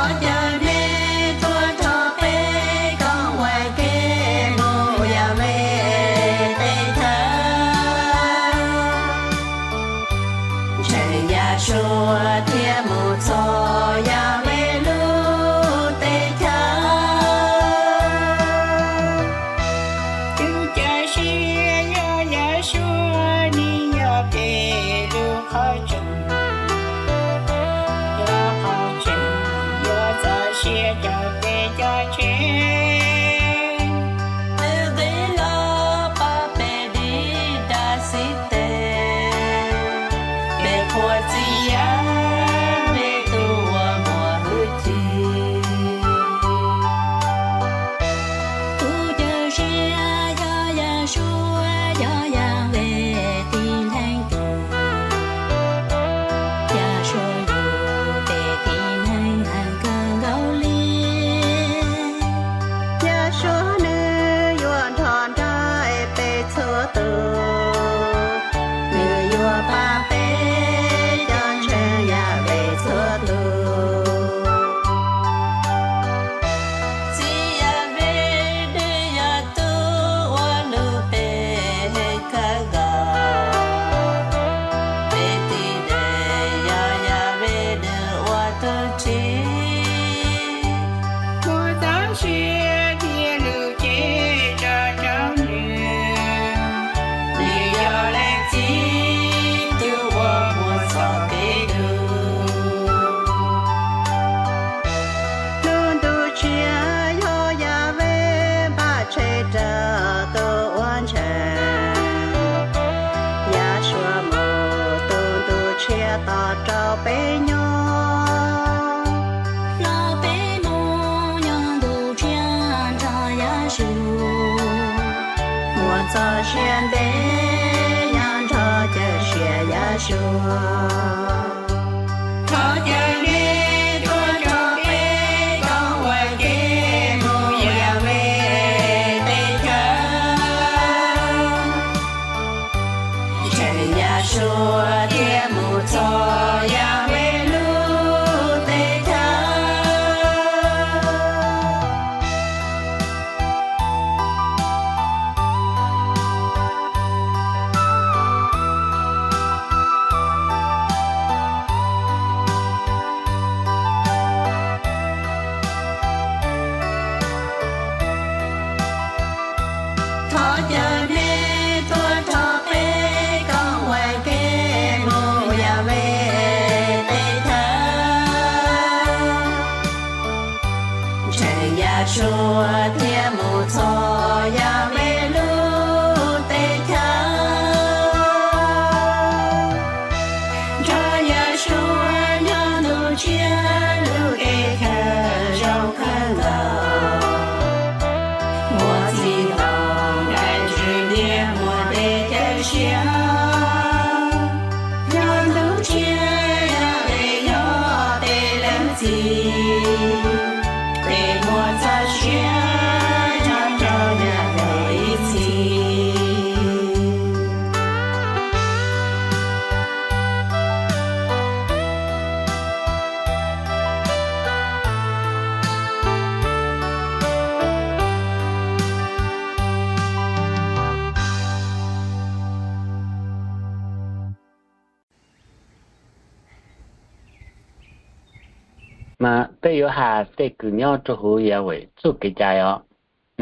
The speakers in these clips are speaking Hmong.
Thov caw nej tuaj nrog peb koom ua ke mus Yahweh tej chaw. Ntseeg Yahshua thiab mus txog Yahweh lub teb chaws. Tus Cawm Seej yog Yahshua, nws yog peb lub qhov tseeb, yog qhov tseeb, yog txoj sia rau peb cov ntseeg. Nws nqis los pab peb dim nra xib teg, peb qhuas txim yav, peb tus uas muaj hwj chim. Tus Cawm Seej yog Yahshua, yog Yahweh tib leeg tus. Yahshua yug peb tib neeg heev kawg nkaus li. Yahshua nws yuav nrog nraim peb txhua tus, nws yuav pab peb cov ntseeg Yahweh txhua tus. Txiv Yahweh nws yog tus uas hlub peb heev kawg nkaus. Peb tib neeg yog Yahweh nws ua tus tsim, muab txoj sia thiab lub cev tso rau nws. Nws yog leej txiv tus uas muaj txoj kev hlub. Lub ntuj tshiab yog Yahweh npaj tseg rau tus uas ntseeg. Yahshua mus tus ntuj tshiab tos rau peb nyob. Los peb mus nyob ntuj tshiab nrog Yahshua, muaj txoj sia ntev nyob nrog cawm sia Yahshua. Thov caw nej tuaj nrog peb koom ua ke mus Yahweh tej chaw. Ntseeg Yahshua thiab mus txog Yahweh lub teb chaws. Thov caw nej tuaj nrog peb koom ua ke mus Yahweh tej chaw. Ntseeg Yahshua thiab mus txog Yahweh lub teb chaws. Nrog Yahshua nyob ntuj tshiab lub teb chaws zoo kawg nkaus. Muaj txhij nto nqaij ntswg ntiag muaj tej cawm siab. Nyob ntuj tshiab Yahweh yog peb leej txiv, peb muaj txoj sia nyob nrog Yahweh ib txhis. Mas peb yuav has tej kws nyob rua huv Yahweh txuj kev cai os.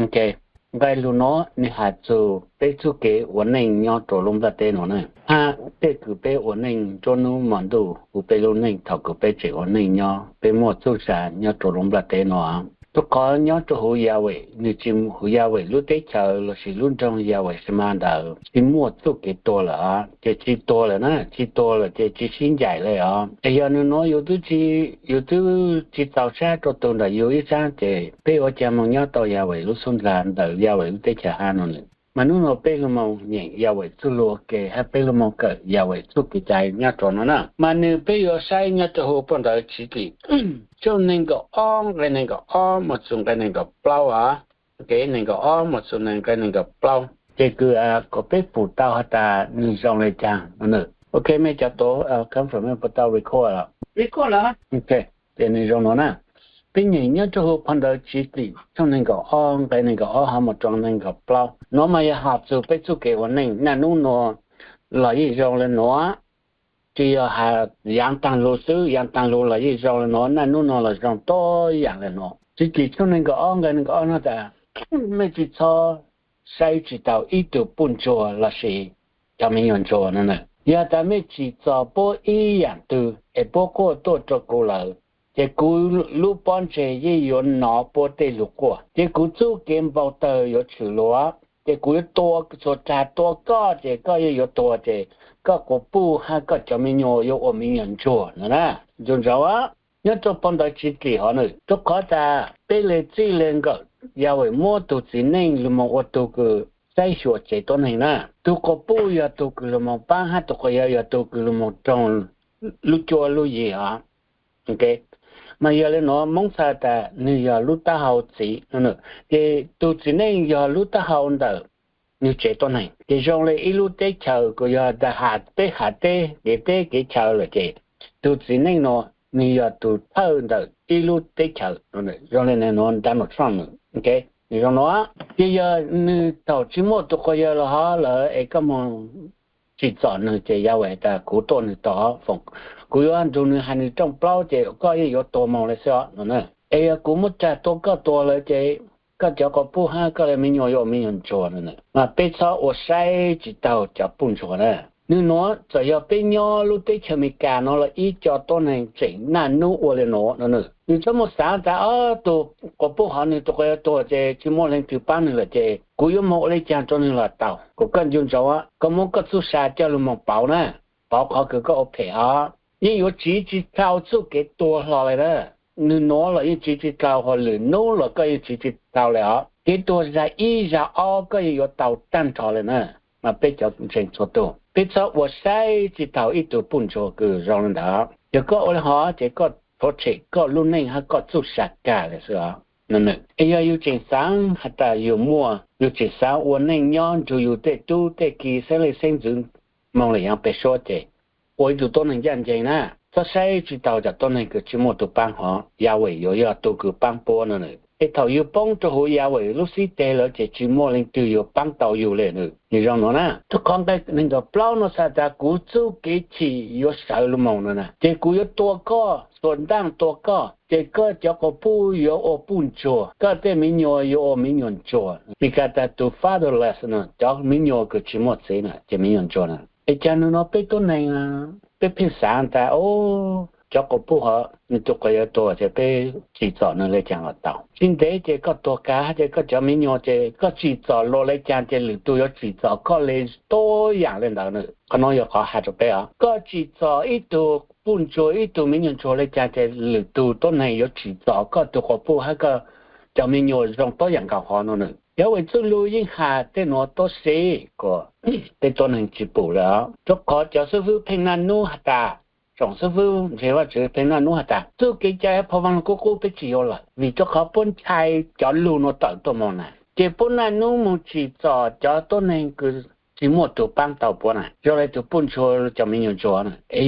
Nqe lug nuav nwg has txug peb txuj kev ua neej nyob rua lub nplaj teb nuav na. Hab tej kws peb ua neej nruab nub mo ntuj huv peb lub neej thaus kws peb tseem ua neej nyob, peb muaj txuj sa nyob rua lub nplaj teb nuav. Rua qhov nyob rua huv Yahweh, nwg tsi huv Yahweh lub teb chaws lossis lub nroog Yahweh Shema ntawd tsi muaj txuj kev tuag lawm, ces tsi tuag lawm na, tsi tuag lawm ces tsi sib ncaim le os. Es yog nwg nuav yus twb tsi, yus twb tsi txaus sab rua tug ntawm yus ib sab, ces peb ua caag moog nyob tau Yahweh lub xub nqa ntawm Yahweh lub teb chaws hab no lawm. Mas nub nuav peb lug moog nyeem Yahweh txuj lug ua ke hab peb lug moog kawm Yahweh txuj kev cai nyob rua nuav na. Mas nwg peb yuav saib nyob rua huv puj ntawv Tswv Tim tshooj neeg nkaum ob nqe neeg nkaum ob mus txug nqe neeg nkaum plaub os. Nqe neeg nkaum ob mus txug nqe neeg nkaum plaub. Ces kws kom peb pum tau has tas nwg zoo le caag no. Ok, mej cov tuav confirm mej puas tau record lawm? Record lawm. Ok, ces nwg zoo nuav na. Peb nyeem nyob rua huv phau ntawv Txiv Txim tshooj neeg nkaum ob nqe neeg nkaum ob hov mus rua neeg nkaum plaub. Nuav mas yog has txug peb txuj kev ua neej naj nub nuav los yeej zoo le nuav, tsi yog has yaav taag lug xwb, yaav taag lug los yeej zoo le nuav, naj nub nuav los zoo tuab yaam le nuav. Txiv Txim tshooj neeg nkaum ob nqe neeg nkaum ob nug tas, mej tsi txhob saib tsi taug ib tug puj ntsuag lossis cov me nyuam ntsuag no. Yog tas mej tsim txom puab ib yaam twg es puab quaj tuaj rua kuv lawm, ces kuv lub pob ntseg yeej yuav nov puab tej lug quaj, ces kuv txuj kev npau tawg yuav tshwm lug, ces kuv yuav tua txhua rag tua koj, ces koj yeej yuav tuag, ces koj quas puj hab koj cov me nyuam yuav ua me nyuam ntsuag no na. Ncu ntsaud, nyob rua phau ntawv Txiv Txim hov nws, rua qhov tas peb le txij le nkawm Yahweh muab tug txiv neej lug moog ua tug kws saib xyuas tsev tuab neeg na. Tug quas puj yog tug kws lug moog paab hab tug quas yawg yog tug kws lug moog roog lub cuab lub yig os. Mas yog le nuav Moob txhais tas nwg yog lub taub hau txiv, ces tug txiv neej yog lub taub hau ntawm nwg tsev tuab neeg, ces zoo le ib lub teb chaws kws yog tas has peb has teb kev teb kev chaws lawm ces tug txiv neej nuav nwg yog tug thawj ntawm ib lub teb chaws. Zoo le nuav Donald Trump nws zoo nuav, ces yog nwg thaum tsi muaj tug quas yawg los hov lawm es koj moog tsim txom nwg ces Yahweh has tas kuv tuaj nwg tog foom, kuv yuav nrug nwg has nwg rooj plaub ces koj yeej yuav tuag moog le xwb os no. Es yog kuv muab rag tua koj tuag lawm ces koj cov quas puj hab koj le me nyuam yuav ua me nyuam ntsuag no. Mas peb txhob ua saib tsi taug cov puj ntsuag na. Nwg nuav txawm yog peb nyob lub teb chaws Amelikas nuav los ib co tuab neeg tseem naj nub ua le nuav no. Nwg txhob muaj xaav tas ob tug quas puj hov nwg tug quas yawg tuag ces tsi muaj leej twg paab nwg lawm ces kuv yuav moog ua le caag rua nwg los tau. Kuas koj ncu ntsaud, koj muab koj txuj sa coj lug moog pauv na, pauv qhov kws koj ua phem os. Yeej yuav tsiv tsi tau txuj kev tuag hlo le na. Nwg nuav los yeej tsiv tsi tau, hos lwm nub los koj yeej tsiv tsi tau le os. Kev tuag zag ib zag ob koj yeej yuav tau taag nrho le na. Mas peb cov ntseeg txhua tug, peb txhob ua saib tsi taug ib tug puj ntsuag kws zoo le ntawd. Yog koj ua le hov ces koj rhuav tshem koj lub neej hab koj txuj sa kag le xwb os. Es yog yug tseem xaav has tas yug muaj, yug tseem xaav ua neej nyob nrug yug tej tub tej ki xeeb leej xeeb ntxwv moog le yav peb suab ces ua ib tug tuab neeg ncaj ncees na. Txhob saib tsi taug cov tuab neeg kws tsi muaj tug paab hov, Yahweh yuav yog tug kws paab puab no. Es thaum yug poob rua huv Yahweh lub xib teg lawm ces tsi muaj leej twg yuav paab tau yug le. Nwg zoo nuav na, rua qhov nqe neeg nkaum plaub nuav has tas kuv txuj kev chim yuav sawv lug moog no na, ces kuv yuav tua koj, xuas ntaaj tua koj, ces koj cov quas puj yuav ua puj ntsuag, koj tej me nyuam yuav ua me nyuam ntsuag. Meskas tas tus fatherless no, cov me nyuam kws tsi muaj txiv na ces me nyuam ntsuag na. Es caag nwg nuav peb tuab neeg peb pheej xaav tas cov quas puj hov nwg tug quas yawg tuag ces peb tsim txom nwg le caag los tau. Tsi ntev ces koj tuag kag hab ces koj cov me nyuam ces koj tsim txom luas le caag ces lwm tug yuav tsim txom koj le tuab yaam le ntawd na. Qhov nuav yog qhov has rua peb os, koj tsim txom ib tug puj ntsuag ib tug me nyuam ntsuag le caag ces lwm tug tuab neeg yuav tsim txom koj tug quas puj hab koj cov me nyuam zoo tuab yaam nkaus hov no na. Yahweh txuj lug yeej has tej nuav tuab si, kuas peb tuab neeg tsi pum le os. Rua qhov cov xib fwb pheej naj nub has tas, tsoom xib fwb ntseeg Vaajtswv pheej naj nub has tas txuj kev cai phoo vaaj lug kub qub peb tsi yuav lawm, vim rua qhov puab ntshai cov lug nuav tawm tuaj moog na. Ces puab naj nub moog tsim txom cov tuab neeg kws tsi muaj tug paab tau puab na, zoo le tug puj ntsuag cov me nyuam ntsuag na. Es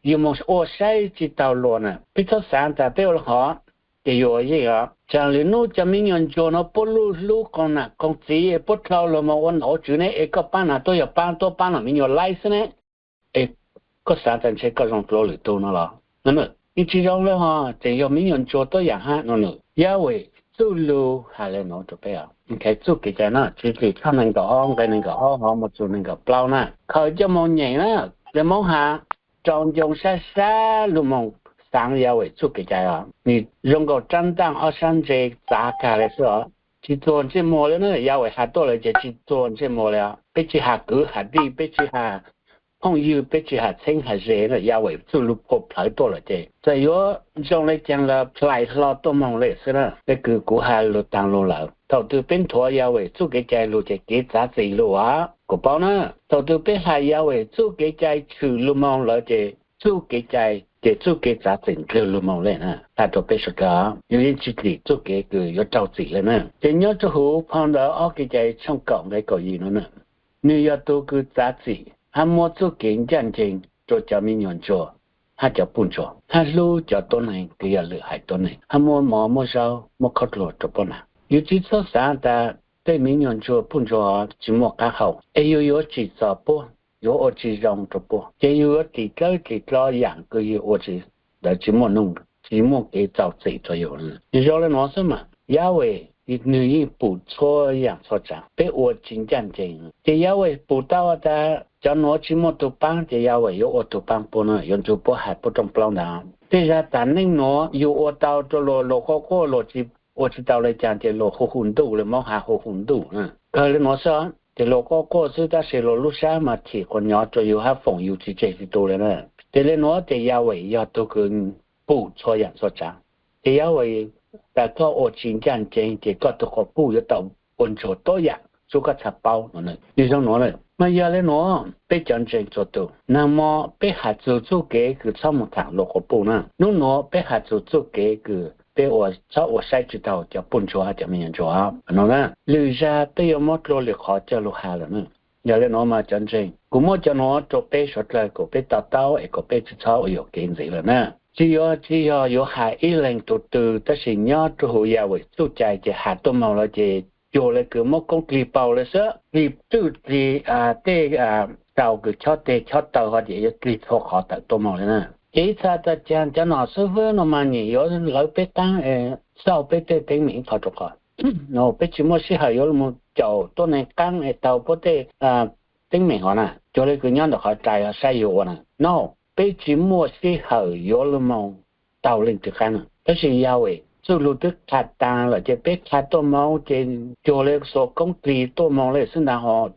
yug moog ua saib tsi taug luas na, peb txhob xaav tas peb ua le hov ces yug yeej os. Tsaam lwm nub cov me nyuam ntsuag nuav puab luj hlub qoom nam qoom txiv, puab dlhau lug moog ua nom ua tswv ne, es koj paab nam tuab yog paab tuab paab nam me nyuam laib xwb ne. Es koj xaav tas ntshe koj zoo dlua lwm tug no los? Yeej tsi zoo le hov, tseem yog me nyuam ntsuag tuab yaam hab no na. Yahweh txuj lug has le nuav rua peb, txuj kev cai na, Txiv Txim tshooj neeg nkaum ob nqe neeg nkaum ob hov mus txug neeg nkaum plaub na, khaws coj moog nyeem na. Le Moob has, rau ncoo sab sab lug moog xaav Yahweh txuj kev cai os. Nwg zoo nkaus rab ntaaj ob sab ntse txav kag le xwb os. Tsi txuag ntsej muag le na, Yahweh has tuaj lawm ces tsi txuag ntsej muag le os. Peb tsi has kwv has tij, peb tsi has phooj ywg, peb tsi has txheeb has ze na, Yahweh txuj lug phua plhawv tuaj lawm ces txawm yuav zoo le caag los plais hlo tuaj moog le xwb na. Peb kws kuv has lug taag lug lawm, thaum twg peb nthuav Yahweh txuj kev cai lug ces kev txav txim lug os. Kuas paub na, thaum twg peb has Yahweh txuj kev cai tshwm lug moog lawm ces txuj kev cai ces txuj kev txav txim ndlwg lug moog le na. Has rua peb sawv dlawg, yug yeej tsi txim txuj kev kws yuav raug txim le na. Ces nyob rua huv phau ntawv ob Kev cai tshooj kaum nqe kaum yim no na, nwg yog tug kws txav txim hab muab txuj kev ncaj nceeg rua cov me nyuam ntsuag. hab cov puj ntsuag, hab hlub cov tuab neeg kws yog lwm haiv tuab neeg, hab muab mov muab zaub muab khaub dluag rua puab naav. Yus tsi txhob xaav tas tej miv nyuas ntsuag puj ntsuag tsi muaj qaab hau, es yus yuav tsim txom puab, yuav ua tsi zoo rua puab, ces yus yuav dim dlawb dim dlov yaam kws yus ua tsi, ntawd tsi muaj nuj, tsi muaj kev txaus txim rua yus. Zoo le nuav xwb mas Yahweh nwg yeej pum txhua yaam txhua tsaav, peb ua tsi ncaaj nceeg, ces Yahweh pum tau tas cov nuav tsi muaj tug paab, ces Yahweh yuav ua tug paab puab na, yuav nrug puab has puab rooj plaub ntawd. Tej zag tam neej nuav yus ua tau rua luas, luas quaj quaj, luas ua tsi tau le caag ces luas hu hu ntuj, le Moob has hu hu ntuj na. Kawg le nuav xwb, ces luas quaj quaj xwb tab sis luas lub sab mas chim quas nyov rua yus hab foom yus tsi tseg tsi tu le na. Ces le nuav ces Yahweh yog tug kws pum txhua yaam txhua tsaav. Ces Yahweh tas koj ua tsi ncaaj nceeg ces koj tug quas puj yuav tau ua ntsuag tuab yaam txug koj txhaj paub no. Nwg zoo nuav, mas yog le nuav peb cov ntseeg txhua tug, nag mo peb has txug txuj kev kws txhob moog thaam luas quas puj na. Nub nuav peb has txug txuj kev kws peb ua txhob ua saib tsi taug cov puj ntsuag hab cov miv nyuas ntsuag no na. Lwm zag peb yuav muab dlua lwm qhov coj lug has lawm na. Yog le nuav mas cov ntseeg, kuv muab cov nuav rua peb suav dlawg kuas peb to taub es kuas peb tsi txhob ua yuam kev ntxiv lawm na. Tsi yuav tsi yog yuav has ib leeg tug twg, tab sis nyob rua huv Yahweh txuj cai ces has tuaj moog lawm ces cuag le kws muab koob dlig paug le xwb, dlig twj dlig tej rau kws chob teg chob taw ho ces yuav dlig txhua qhov tawm tuaj moog le na. Ces ib txha tas caag cov nom xwb fwb no mas nyem yuav lawv peb qaab, xauj peb tej teeb meem ib qho rua qhov. Peb tsi muaj sij hawm yuav lug moog caum tuab neeg qaab es taug puab tej teeb meem hov na, cuag le kws nyob ntawm qhov rais ho saib yug ua na. No, peb tsi muaj sij hawm yuav lug moog taug leej twg qaab na. Tab sis Yahweh txuj lug twb qha taag lawm ces peb qha tuaj moog ces cuag le xuas koob dlig tuaj moog le xwb ntag hos,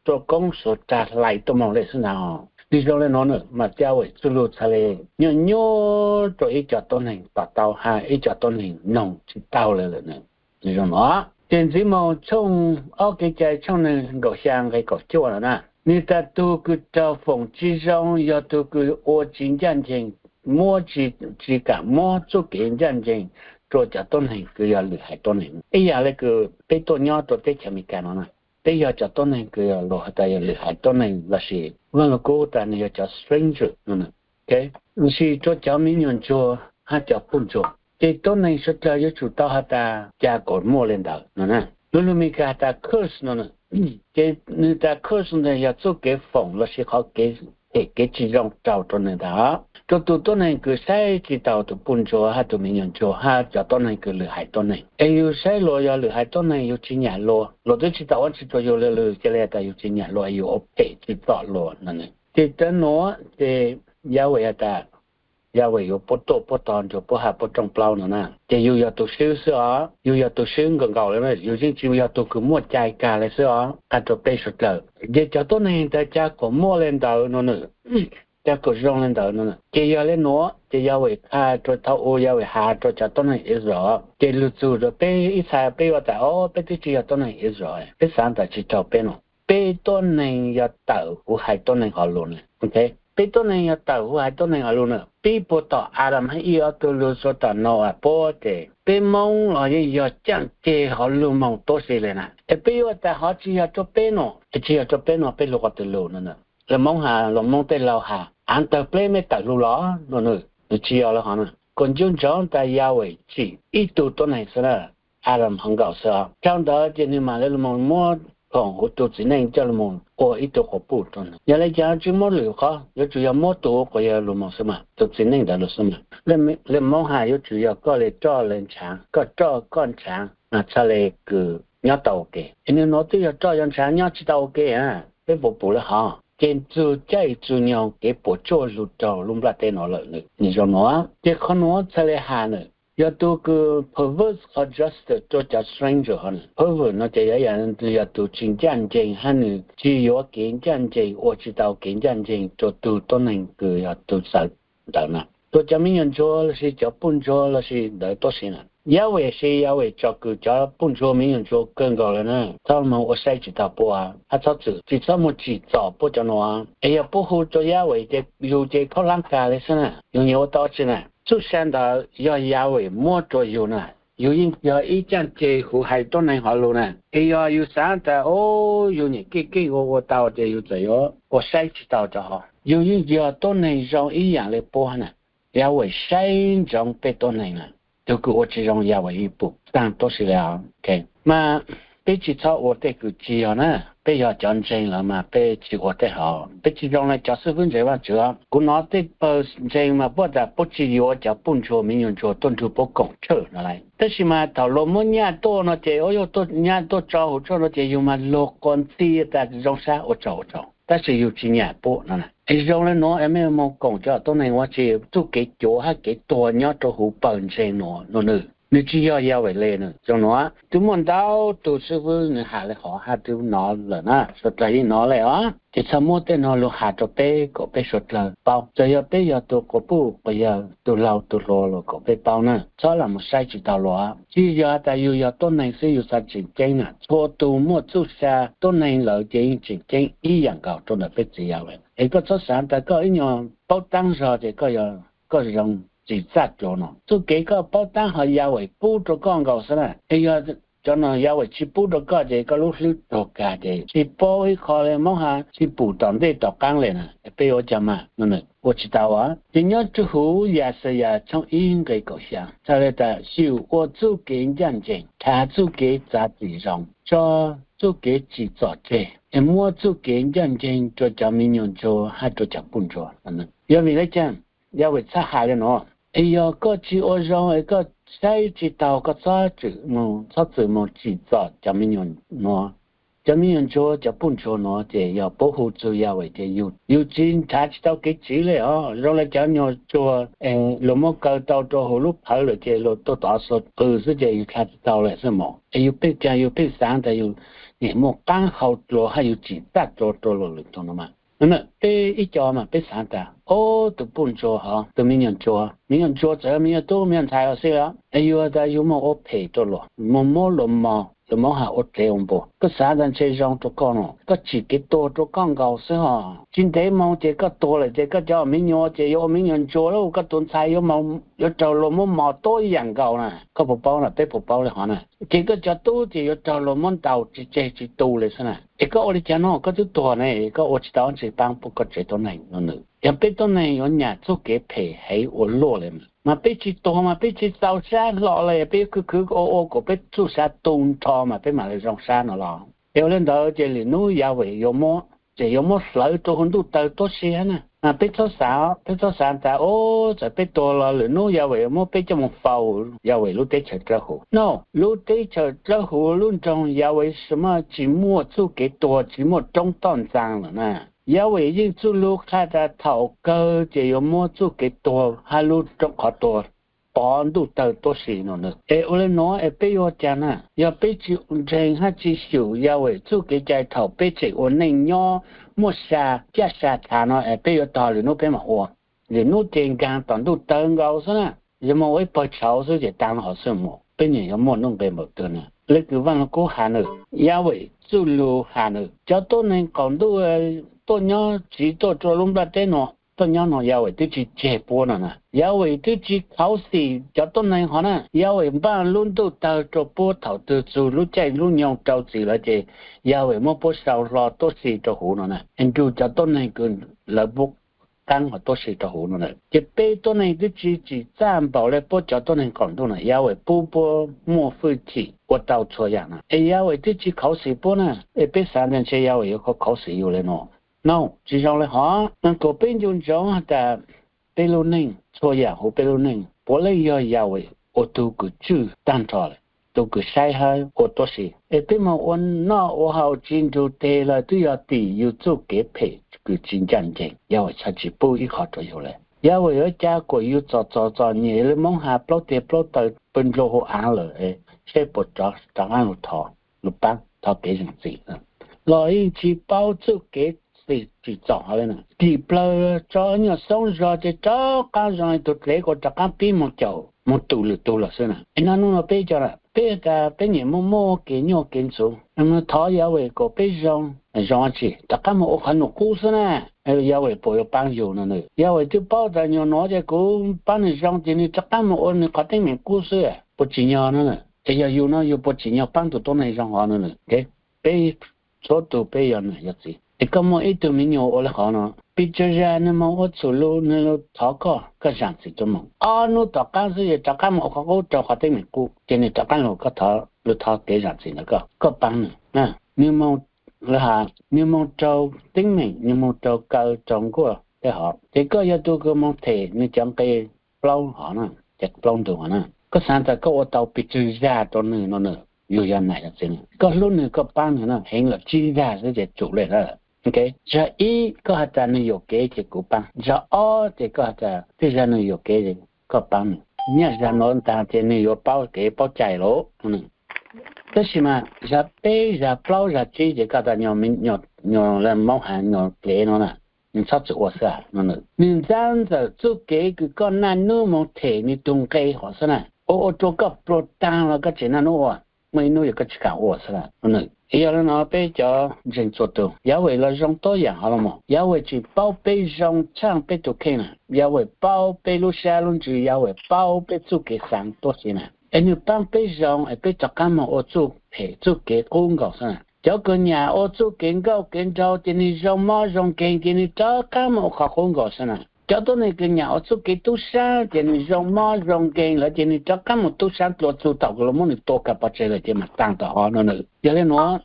rua koob xuas rag hlais tuaj moog le xwb ntag hos. Nwg zoo le nuav na mas Yahweh txuj lug txhad le nyuaj nyuaj rua ib co tuab neeg to taub hab ib co tuab neeg noog tsi taug le lawm na. Nwg zoo nuav, ces ntxiv moog tshooj ob Kev cai tshooj neeg nkaum xyaa nqe kaum cuaj no na, nwg tas tug kws raug foom tsi zoo yog tug kws ua tsi ncaaj nceeg, muab tsi, tsi kaam muab txuj kev ncaaj nceeg rua cov tuab neeg kws yog lwm haiv tuab neeg. Ib yaam le kws peb tuaj nyob rua teb chaws Amelikas no na, peb yog cov tuab neeg kws yog luas has tas yog lwm haiv tuab neeg lossis Vaaj Lug Kub tas nwg yog cov stranger no. Lossis rua cov miv nyuas ntsuag hab cov puj ntsuag, ces tuab neeg suav dlawg yuav tsum tau has tas ca kuas muaj le ntawd no na. Lub lug Amelikas has tas curse no na, ces nwg tas curse ntawd yog txuj kev foom lossis qhov kev, kev tsi zoo raug rua nwg ntag. Rua tug tuab neeg kws saib tsi taug tug puj ntsuag hab tug miv nyuas ntsuag hab cov tuab neeg kws lwm haiv tuab neeg, es yug saib luas yog lwm haiv tuab neeg yug tsi nyam luas, luas twb tsi tau ua tsi rua yug le, lwm ca le tas yug tsi nyam luas es yug ua phem tsi txom luas no. Ces tawm nuav ces Yahweh has tas, Yahweh yuav puab tuaj puab tog nrug puab has puab rooj plaub no na. Ces yug yog tug swb xwb os, yug yog tug swb nkaus nkaus le, yug yeej tsi yog tug kws muaj cai kag le xwb os, qha rua peb suav dlawg. Ces cov tuab neeg tas ca kuas muaj le ntawd no na, ca kuas zoo le ntawd no. Ces yog le nuav ces Yahweh qha rua thaum u Yahweh has rua cov tuab neeg Israel, ces lug txug rua peb ib txha peb yuav tas o peb twb tsi yog tuab neeg Israel, peb xaav tas tsi raug peb no. Peb tuab neeg yog tawm huv haiv tuab neeg hov lug na. Peb tuab neeg yog tawm huv haiv tuab neeg hov lug na. Pib puag tom Adam hab Ib ob tug lug xuas tom Noas puab ces peb Moob los yeej yog caaj ceg hov lug moog tuab si le na. Es peb yuav tas hov tsi yog rua peb no, es tsi yog rua peb no peb lug qhov twg lug no na. Lawv Moob has, lawv Moob tej laug has, av tawg pleb mej tawm lug los no na. Nws tsi yog le hov na. Kuas ncu ntsoov tas Yahweh tsim ib tug tuab neeg xwb na, Adam hov nkaus xwb os. Dhau ntawd ces nwg mam le lug moog muab khoom huv tug txiv neej coj lug moog ua ib tug quas puj rua nwg. Yog le caag tsi muab lwm qhov, yuav tsum yog muab tug quas yawg lug moog xwb mas, tug txiv neej ntawd lug xwb mas. Lawv Moob has yuav tsum yog koj le roj le ntshaav, koj roj koj ntshaav mas txhad le kws nyob tau ua ke. Es nwg nuav twb yog roj yog ntshaav nyob tsi tau ua ke a, peb puas pum le hov? Ces txug caij txug nyoog kev puas tsuaj lug raug lub nplaj teb nuav lawm. Nwg zoo nuav ces qhov nuav txhad le has na, yog tug kws perverse qhov justice rua cov stranger hov na. Perverse no ces yog, yog tug tsi ncaaj nceeg hab nwg tsi yuav kev ncaaj nceeg, ua tsi tau kev ncaaj nceeg rua tug tuab neeg kws yog tug txawv ntawd na. Rua cov miv nyuas ntsuag lossis cov puj ntsuag lossis ntawd tuab si na. Yahweh si Yahweh tsom kwm cov puj ntsuag miv nyuas ntsuag kawg nkaus le na. Txhob moog ua saib tsi taug puab, hab txhob txwm tsi txhob moog tsim txom puab cov nuav. Es yog puab hu rua Yahweh ces yug ces khaub hlab kag le xwb na, yug nyiam ua tau tsi na. Txuj sa ntawd yog Yahweh muab rua yug na. Yug yeej yog ib caaj ceg huv haiv tuab neeg hov lug na. Es yog yug xaav tas o yug nyam keej keej ua ua tau ces yug txawm yuav ua saib tsi taug cov hov. Yus yeej yog tuab neeg zoo ib yaam le puab na. Yahweh saib ntsoov peb tuab neeg na. Tug kws ua tsi zoo Yahweh yeej pum taag tuab si le. Mas peb tsi txhob ua tej kws tsi yog na. Peb yog cov ntseeg lawm mas peb tsi ua tej hov, peb tsi zoo le cov xwb fwb ntseeg Vaajtswv. Kuv nov tej pawg ntseeg mas puab tas puab tsi yuav cov puj ntsuag, miv nyuas ntsuag tuaj nrug puab koom tshawj no lawm. Tab sis mas thaum luag muab nyaj tuaj no ces, ua yog tuaj nyaj tuaj tso huv tshuaj no ces yug mas luag quas ntxhi tas zoo sab ua tsaug ua tsaug, tab sis yug tsi nyam puab no. Es zoo le nuav es mej moog koom cov tuab neeg ua tsi, txuj kev cuav hab kev tuag nyob rua huv pawg ntseeg nuav, nwg tsi yog Yahweh le. Nwg zoo nuav, twb muaj ntau tug xwb fwb nwg has le hov hab twb nov lawm na, suav dlawg yeej nov le os. Ces txhob muab tej no lug has rua peb kom peb suav dlawg paub, txawm yog peb yog tug quas puj quas yawg, tug laug tug hluas los kom peb paub na, txhob lam mus saib tsi taug luas. Tsi yog has tas yug yog tuab neeg xwb yug xav tseem ceeb na, txhua tug muaj txuj sa tuab neeg lawm ces yeej tseem ceeb ib yaam nkaus rua ntawm peb txiv Yahweh. Es koj txhob xaav tas koj ib nyuag paub taab zog ces koj zoo tsim txaj dlua no. Txuj kev koj paub taab hov Yahweh pub rua koj nkaus xwb na. Es yog cov no Yahweh tsi pub rua koj ces koj lub hlwb raug kag ces tsi paub ib qho le, mob has tsi pum tom ntej tom qaab le na. Peb yuav ua caag mas? Ua tsi tau. Ces nyob rua huv Yaxayas tshooj ib nqe kaum xya txhais le tas xyum ua txuj kev ncaj ncees, thav txuj kev txav txim zoo, tso txuj kev tsim txom tseg, es muab txuj kev ncaj ncees rua cov miv nyuas ntsuag hab rua cov puj ntsuag. Yog vim le caag Yahweh txhaj has le nuav? Es yog koj tsi ua zoo es koj saib tsi taug, koj txhob txwm moog tsim txom cov miv nyuas nuav. Cov miv nyuas ntsuag, cov puj ntsuag nuav ces yog puab hu txug Yahweh ces yug tsi nrhav tsi tau kev tsiv le os. Zoo le cov nyuas ntsuag luag muab kaw tau rua huv lub phawv lawm ces luag tuaj tov xuas qw xwb ces yug dlha tsi tau le xwb mas. Es yug pheej caag yug pheej xaav tas yug niam muaj qaab hau dlua hab yug tsim txaj dlua rua luag lwm tug no mas. Peb ib co mas peb xaav tas, o, tug puj ntsuag hov, tug miv nyuas ntsuag, miv nyuas ntsuag txawm yog miv nyuas tub miv nyuas ntxhais los xij le, es yug tas yug moog ua phem rua luag, moog muab luag mos, luag mob has ua dlev ua npua, koj xaav tas ntshe zoo rua koj no, koj tsim kev tuag rua koj nkaus xwb hos. Tsi ntev moog ces koj tuag lawm ces koj cov miv nyuas ces yuav ua miv nyuas ntsuag lauj, koj tus ntxhais yuav raug luag muab mos tuab yaam nkaus na. Koj puas paub na? Peb puas paub le hov na? Ces koj cov tub ces yuav raug luag muab ntaus tsi tseg tsi tu le xwb na. Es koj ua le caag no koj twb tuag ne, koj ua tsi tau ntsis paab puab koj tsev tuab neeg no. Yog peb tuab neeg yuav nyam txuj kev phem heev ua luaj le mas, mas peb tsi tuag mas peb tsi txaus sab hlo le, peb yuav khwv khwv ua ua kom peb txuj sa tu nrho mas peb mam le zoo sab no los. Es ua le ntawd ces lwm nub Yahweh yuav muab, ces yuav muab hlawv rua huv ntuj taw tuab si hab na. Mas peb txhob xaav, peb txhob xaav tas, o, txawm peb tuag los lwm nub Yahweh yuav muab peb coj moog faus Yahweh lub teb chaws dlawb huv. No, lub teb chaws dlawb huv lub nroog Yahweh sua maj tsi muaj txuj kev tuag, tsi muaj roob toj ntxaa lawm na. Yahweh yeej txuj lug qha tas thaum kawg ces yuav muab txuj kev tuag hab lub roob qhov tuag pov ntuj tawg tuab si no. Es ua le nuav es peb yuav caag na? Yog peb tsi ntseeg hab tsi xyum Yahweh txuj kev cai thaum peb tseem ua neej nyob muaj sa caj sa thav no es peb yuav tog lwm nub peb mam ua. Lwm nub ces nkaag tom ntuj tawg nkaus xwb na, yuav moog ua ib pawg tshauv xwb ces taag hov xwb mas peb nyiam yuav muaj nuj nqe npaum twg na? Le kws Vaaj Lug Kub has nws, Yahweh txuj lug has nws, cov tuab neeg qaum ntuj tuaj nyob tsiv tuaj rua lub nplaj teb no, tuaj nyob no Yahweh twb tsi tseg puab no na. Yahweh twb tsi khuv xim cov tuab neeg hov na. Yahweh npaj lub ntuj tawg rua puab thaum twg txug lub caij lub nyoog rau txim lawm ces Yahweh muab puab sau hlo tuab si rua huv no na, es nrug cov tuab neeg kws lawv puab qaab hov tuab si rua huv no na. Ces peb tuab neeg twb tsi tsim txaj npaum le puab cov tuab neeg qaum ntuj na. Yahweh pub puab muaj hwj chim ua tau txhua yaam na, es Yahweh twb tsi khuv xim puab na. Es peb xaav tas ntshe Yahweh yuav khuv xim yug le no. No, tsi zoo le hov. Mas kuas peb ncu ntsoov has tas peb lub neej, txhua yaam huv peb lub neej puav leej yog Yahweh ua tug kws tswj taag nrho le, tug kws saib hab ua tuab si. Es peb moog ua noj ua haus tsi nrug teg lawm twb yog tim yug txuj kev phem kws tsi ncaj ncees, Yahweh txhad tsi pub ib qho rua yug le. Yahweh yuav ca kuas yug txom txom txom nyem le, moob has plaub teg plaub taw pw nrua huv aav lawm, saib puas rov qaab lug thov, lug paab thov kev zeem txim. Los yeej tsi paub txuj kev txim tsim txom hov le na. Tim plawg tso nyuaj xoob zog ces rov qaab zoo le tug dlev kuas rov qaab pib moog caum moog tum lwm tug lawm xwb na. Es nub nua peb cov na, peb tas peb nyiam muaj muaj kev nyuaj kev ntxhuv, thov Yahweh kuas peb zoo, zoo tsi rov qaab moog ua qhov nyuam qub xwb na. Yahweh puas yuav paab yug no? Yahweh twb paub tas nyuag nuav ces kuv paab nwg zoo ces nwg rov qaab moog ua nwg qhov teeb meem qub xwb, puas tsim nyog no? Es yog yug no yug puas tsim nyog paab tug tuab neeg zoo hov no? Peb txhua tug peb yog nam yog txiv, es koj muaj ib tug miv nyuas ua le hov no, Pis tsawg zag nws moog ua txhum lug, nws lug thov koj, koj zaam txim rua moog. Ob nub tom qaab xwb yog rov qaab moog ua qhov qub rua qhov teeb meem qub, ces nws rov qaab lug koj thov, lug thov kev zaam txim ntawm koj, koj paab nws. Nws moog, lawv has nws moog rau teeb meem, nws moog rau kaw rau nkuaj tej hov, ces koj yog tug kws moog them nws cov nqe plaub hov na, cov plaub ntug hov na. Koj xaav tas koj ua tau pis tsawg zag rua nws no na, yug yog nam yog txiv, koj hlub nws koj paab nws na, heev lawm tsib zag xwb ces tsum le na. Zag ib koj has tas nws yuam kev ces kuv paab, zag ob ces koj has tas tej zag nws yuam kev, koj paab nws. Nyaj zag nuav ntaag ces nws yuav paub kev paub cai lawm. Tab sis mas zag peb zag plaub zag tsib ces koj tas nyuas, nyuas le moob has nyuas kev no na, nws txhob txwm ua xwb no. Nws ntxab ntxawm txuj kev kws koj naj nub moog them nws tug nqe hov xwb na, ua ua rua koj pluag taag los koj tseem naj nub ua, muaj ib nub yog koj tsis kaam ua xwb na. Yog le no peb cov ntseeg txhua tug, Yahweh los zoo tuab yaam hov los mas, Yahweh tsis paub peb zoo tshaaj peb tug kheej na. Yahweh paub peb lub sab lub ntsws, Yahweh paub peb txuj kev xaav tuab si na, es nws paab peb zoo es peb rov qaab moog ua txuj phem txuj kev qub nkaus xwb na. Cov kws nyam ua txuj kev nkauj kev nraug ces nws zoo mob zoo nkeeg ces nws rov qaab moog ua qhov qub nkaus xwb na. Cov tuab neeg kws nyam ua txuj kev tub sab ces nws zoo mob zoo nkeeg lawm ces nws rov qaab moog tub sab dlua txug thaum kws lawv muab nws tua kag pov tseg lawm ces mam taag tom hov no na. Yog le nuav,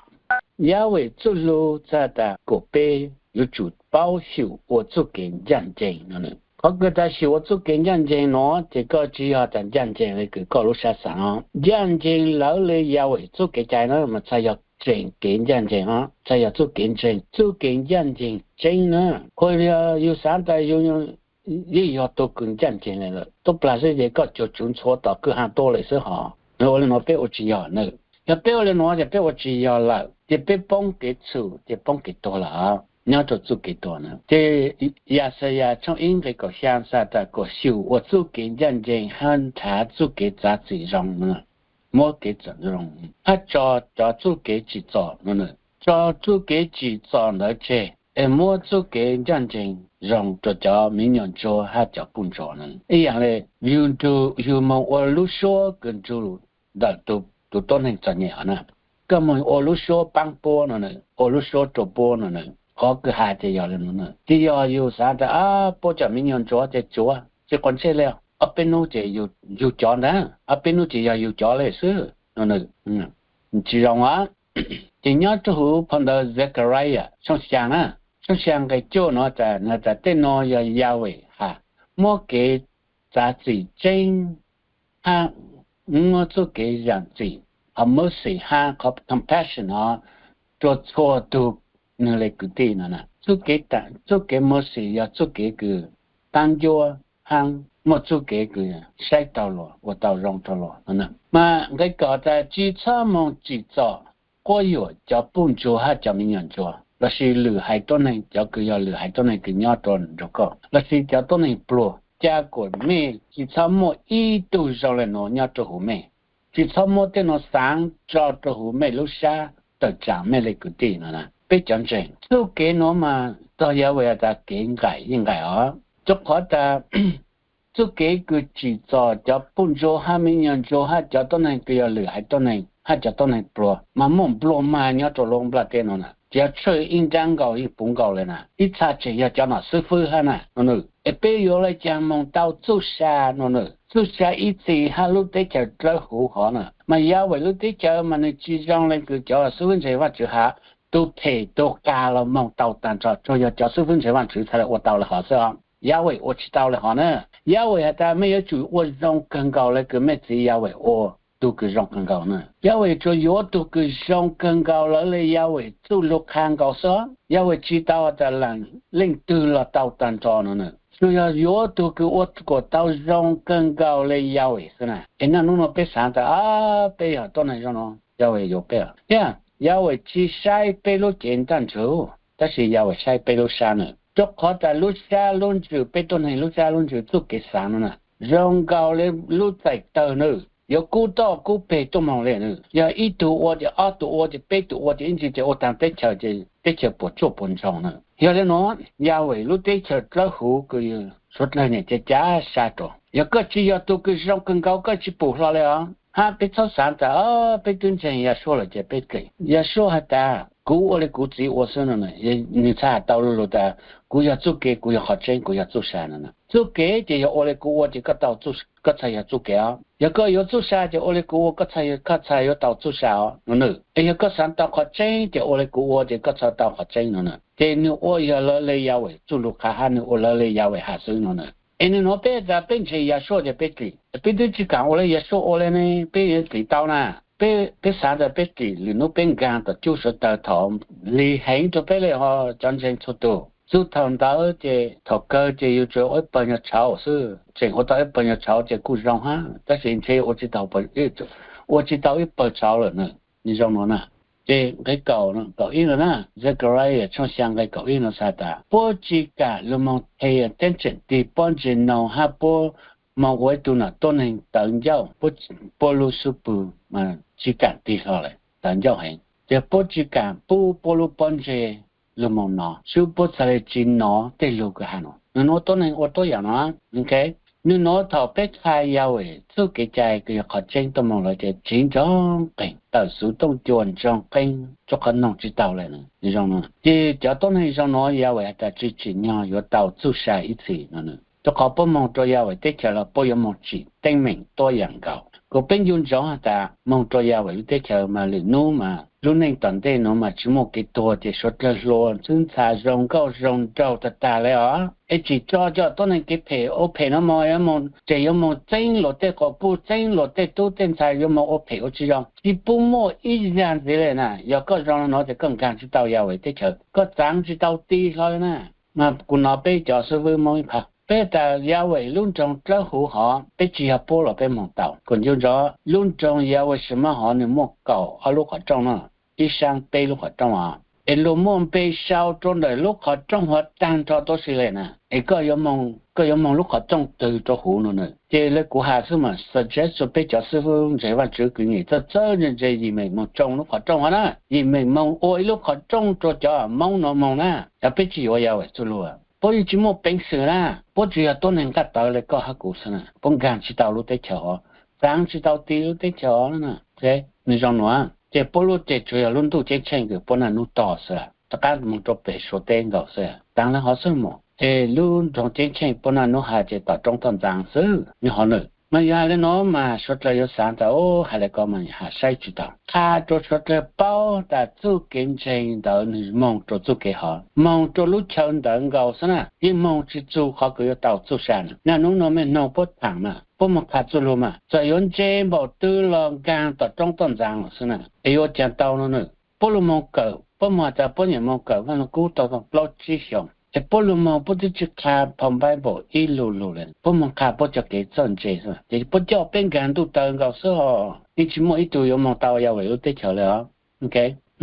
Yahweh txuj lug txhad tas kuas peb yuav tsum paub xyum ua txuj kev ncaaj nceeg no na. Qhov kws tas xyum ua txuj kev ncaaj nceeg nuav ces koj tsis yog tas ncaaj nceeg le kws koj lub sab xaav os. Ncaaj nceeg lawv le Yahweh txuj kev cai na mas txhad yog tseem kev ncaaj nceeg os, txhad yog txuj kev ntseeg, txuj kev ncaaj nceeg tseeb na. Qhov yog yug xaav tas yug yeej yog tug kws ncaaj nceeg le lawm, tub plag xwb ces koj cuag tsuv ntxhuav tom kwj ha tuaj le xwb hov. Ua le nuav peb ua tsis yog na. Yog peb ua le nuav ces peb ua tsis yog lawm ces peb poob kev txhum ces poob kev tuag lawm nyob rua txuj kev tuag na. Ces Yaxayas tshooj ib nqe kaum xyaa txhad tas kuas xyum ua txuj kev ncaaj nceeg hab nrhav txuj kev txav txim zoo, muab kev txav txim zoo, hab tso cov txuj kev tsim txom no na, tso txuj kev tsim txom ntawd tseg es muab txuj kev ncaaj nceeg zoo rua cov miv nyuas ntsuag hab cov puj ntsuag na. Ib yaam le yug moog ua lub suab kws nrug ntawm tus tuab neeg txom nyem hov na, koj moog ua lub suab paab puab no na, ua lub suab rua puab no na. Qhov kws has ces yog le nuav na, tsis yog yug xaav tas puab cov miv nyuas ntsuag ces tsuav tsis quav ntsej le, ob peb nub ces yug cov ntag, ob peb nub ces yog yug cov le xwb no, tsis zoo a. Ces nyob rua huv phau ntawv Zechariah tshooj xyaa na, tshooj xyaa nqe cuaj nuav tas, tas tej nuav yog Yahweh has, muab kev txav txim tseeb hab muab txuj kev zaam txim, qhov mercy hab qhov compassion no rua txhua tug nwg le kwv tij no na. Txuj kev mercy yog txuj kev kws taab ncuab hab muaj txuj kev kws saib taug luas ua tau zoo rua luas no na. Mas nqe kaum tas tsis txhob moog tsim txom quab yuam cov puj ntsuag hab cov miv nyuas ntsuag lossis lwm haiv tuab neeg, cov kws yog lwm haiv tuab neeg kws nyob rua nraug koj lossis cov tuab neeg pluag. Ca kuas mej tsis txhob muaj ib tug zoo le nuav nyob rua huv mej. Tsis txhob muab tej nuav xaav tso rua huv mej lub sab tawm tsaam mej le kwv tij no na. Peb cov ntseeg, txuj kev nuav mas txog Yahweh has tas kev nqaim yeej nqaim os, rua qhov tas txuj kev kws tsim txom cov puj ntsuag hab miv nyuas ntsuag hab cov tuab neeg kws yog lwm haiv tuab neeg hab cov tuab neeg pluag mas muaj nplua mag nyob rua lub nplaj teb no na. Tsis yog tshuaj ib nrab nkaus yeej puv nkaus le na, ib txha tseem yog cov nom xwb fwb hab na no na. Es peb yuav le caag moog tau txuj sa no na? Txuj sa ib txhis hab lub teb chaws dlawb huv hov na, mas Yahweh lub teb chaws mas nwg tsis zoo le kws cov xib fwb ntseeg Vaajtswv has, tug phem tug qas los moog tau taag nrho, tsuas yog cov xib fwb ntseeg Vaajtswv txhad le ua tau le hov xwb os. Yahweh ua tsis tau le hov na. Yahweh has tas mej yuav tsum ua zoo kawg nkaus le kws mej txiv Yahweh ua, tug kws zoo kawg nkaus na. Yahweh tsuas yuav tug kws zoo kawg nkaus lawv le Yahweh txuj lug qha nkaus xwb. Yahweh tsis tau tas leej twg los tau taag nrho no na, tsuas yog yuav tug kws ua kuas tau zoo kawg nkaus le Yahweh xwb na. Es naj nub nuav peb xaav tas peb yog tuab neeg zoo no, Yahweh yuav peb os. Yahweh tsis saib peb lub cev ntaj ntsug, tab sis Yahweh saib peb lub sab na, rua qhov tas lub sab lub ntsws, peb tuab neeg lub sab lub ntsws txuj kev xaav no na zoo nkaus le lub txais tawg na, yuav kub toj kub peg tuaj moog le na. Yog ib tug ua ces ob tug ua ces peb tug ua ces ib ntsis ces ua taag teb chaws ces teb chaws puas tsuaj puas ntsoog na. Yog le nuav Yahweh lub teb chaws dlawb huv kws suav dlawg niam ca ca sab rua, yog koj tsis yog tug kws zoo kawg nkaus koj tsis pum hlo le os. Hab peb txhob xaav tas peb twb ntseeg Yahshua lawm ces peb dlim. Yahshua has tas Kuv ua li kuv txiv ua xwb no. Nws txhais tau lu lug tas kuv yog txuj kev, kuv yog qhov tseeb, kuv yog txuj sa no. Txuj kev ces yog ua li kuv ua ces koj tau, koj txhais yog txuj kev os. Yog koj yuav txuj sa ces ua li kuv ua, koj txhais yuav tau txuj sa os no. Es yog koj xaav tau qhov tseeb ces ua li kuv ua ces koj txhais tau qhov tseeb no. Ces nws ua yog lawv le Yahweh txuj lug qha hab, nws ua lawv le Yahweh has xwb no. Es nws nuav peb tas peb ntseeg Yahshua ces peb dlim, peb twb tsis kaam ua le Yahshua ua le ne, peb yuav dlim tau na? Peb xaav tas peb dlim, lwm nub peb nkaag tom cuj suav tawg thaum lig heev rua peb le ho cov ntseeg txhua tug. Txug thaum ntawd ces thaum kawg ces yug tsuas ua ib pawg nyuag tshauv xwb, tseem ua tau ib pawg nyuag tshauv ces kuj zoo hab, tab sis ntshe ua tsis tau ib pawg tshauv lawm na. Zoo no na, ces nqe kaum, kaum ib no na, Zechariah tshooj xyaa nqe kaum ib no has tas puab tsis kaam lug moog the teeb tseem tig pob ntseg noog hab puab moog ua ib tug nam tuab neeg tawv ncauj, puab lub xub pwg mas tsis kaam tig hlo le, tawv ncauj heev. Ces puab tsis kaam pub puab lub pob ntseg lug moog nov, sub puab txhad le tsis nov tej lug kws has no. Nws nuav tuab neeg ua tuab yaam no. Nws nuav thaum peb qha Yahweh txuj kev cai kws yog qhov tseeb tuaj moog lawm ces tsiv ntsoog qeeg, tawm xuv tooj cua ntsoog qeeg, rua qhov noog tsis tau le. Ces cov tuab neeg zoo nuav Yahweh has tas tsis tsim nyog yuav tau txuj sa ib txhis no. Rua qhov puab moog rua Yahweh teb chaws los puab yuav moog tsim teeb meem tuab yaam nkaus. Kuas peb ncu ntsoov has tas moog rua Yahweh lub teb chaws mas lwm nub mas lub neej tom ntej nuav mas tsis muaj kev tuag ces suav dlawg hluas ntxhwb ntxhas zoo nkauj zoo nraug tag tag le os. Es tsim tso cov tuab neeg kev phem ua phem no moog, tseem yuav moog txeeb luas tej quas puj, txeeb luas tej tub tej ntxhais, yuav moog ua phem ua tsis zoo, tsis pub muaj ib zag ntxiv le na. Yog koj zoo le nuav ces koj nkaag tsis tau Yahweh teb chaws, koj txaav tsis tau ti hlo le na. Mas kuv nov peb cov xib fwb Moob ib phaj, peb tas Yahweh lub nroog dlawb huv hov peb tsis yog puab los peb moog tau. Kuas ncu ntsoov lub nroog Yahweh Shema hov nws muaj kaum ob lub qhov rooj no, ib saab peb lub qhov rooj os. Es luag muaj npe sau rua ntawm lub qhov rooj huv taag nrho tuab si le na. Es koj yuav moog lub qhov rooj twg rua huv no na? Ces le kuv has xwb mas suggest rua peb cov xib fwb ntseeg Vaajtswv kwv nyim txawj txawj ntse ntse yim meem moog tsoo lub qhov rooj hov na, yim meem moog ua ib lub qhov rooj rua cov Moob nuav moog na. Yog peb tsis yuav Yahweh txuj lug, puab yeej tsis muaj peev xwm na. Puab tsuas yog tuab neeg nqaj tawv le koj hab kuv xwb na, puab nkaag tsis tau lub teb chaws hov, txaav tsis tau ti lub teb chaws hov na. Nws zoo nuav ces puab lub tsev tsuas yog lub ntuj ceeb tsheej kws puab naj nub tog xwb, rov qaab moog rua pem suav teb nkaus xwb, txaav le hov xwb mog. Es lub nroog ceeb tsheej puab naj nub has ces tom roob toj ntxaa xwb, nws hov nws. Mas yog has le nuav mas suav dlawg yuav xaav tas, has le ko mas has saib tsis taus. Qha rua suav dlawg paub tas txuj kev ntseeg ntawd nws moog rua txuj kev hov, moog rua lub chaw ntawd nkaus xwb na, yeej moog tsis txug qhov kws yuav tau txuj sa na. Naj nub nuav mej noog puab thaam mas, puab moog qha txuj lug mas, txawm yuav ntse npaum twg los nkaag tom roob toj ntxaa lawm xwb na. Es yuav caag tau no na? Puab lug moog kawm, puab moog has tas puab nyiam moog kawm Vaaj Lug Kub tau plaub tsib xyoos, es puab lug moog puab twb tsis qha phau Npaib npaum ib lu lug le, puab moog qha puab cov kev txawj ntse xwb, ces puab coj peb nkaag ntuj taw nkaus xwb os. Yeej tsis muaj ib tug yuav moog tau Yahweh lub teb chaws le os.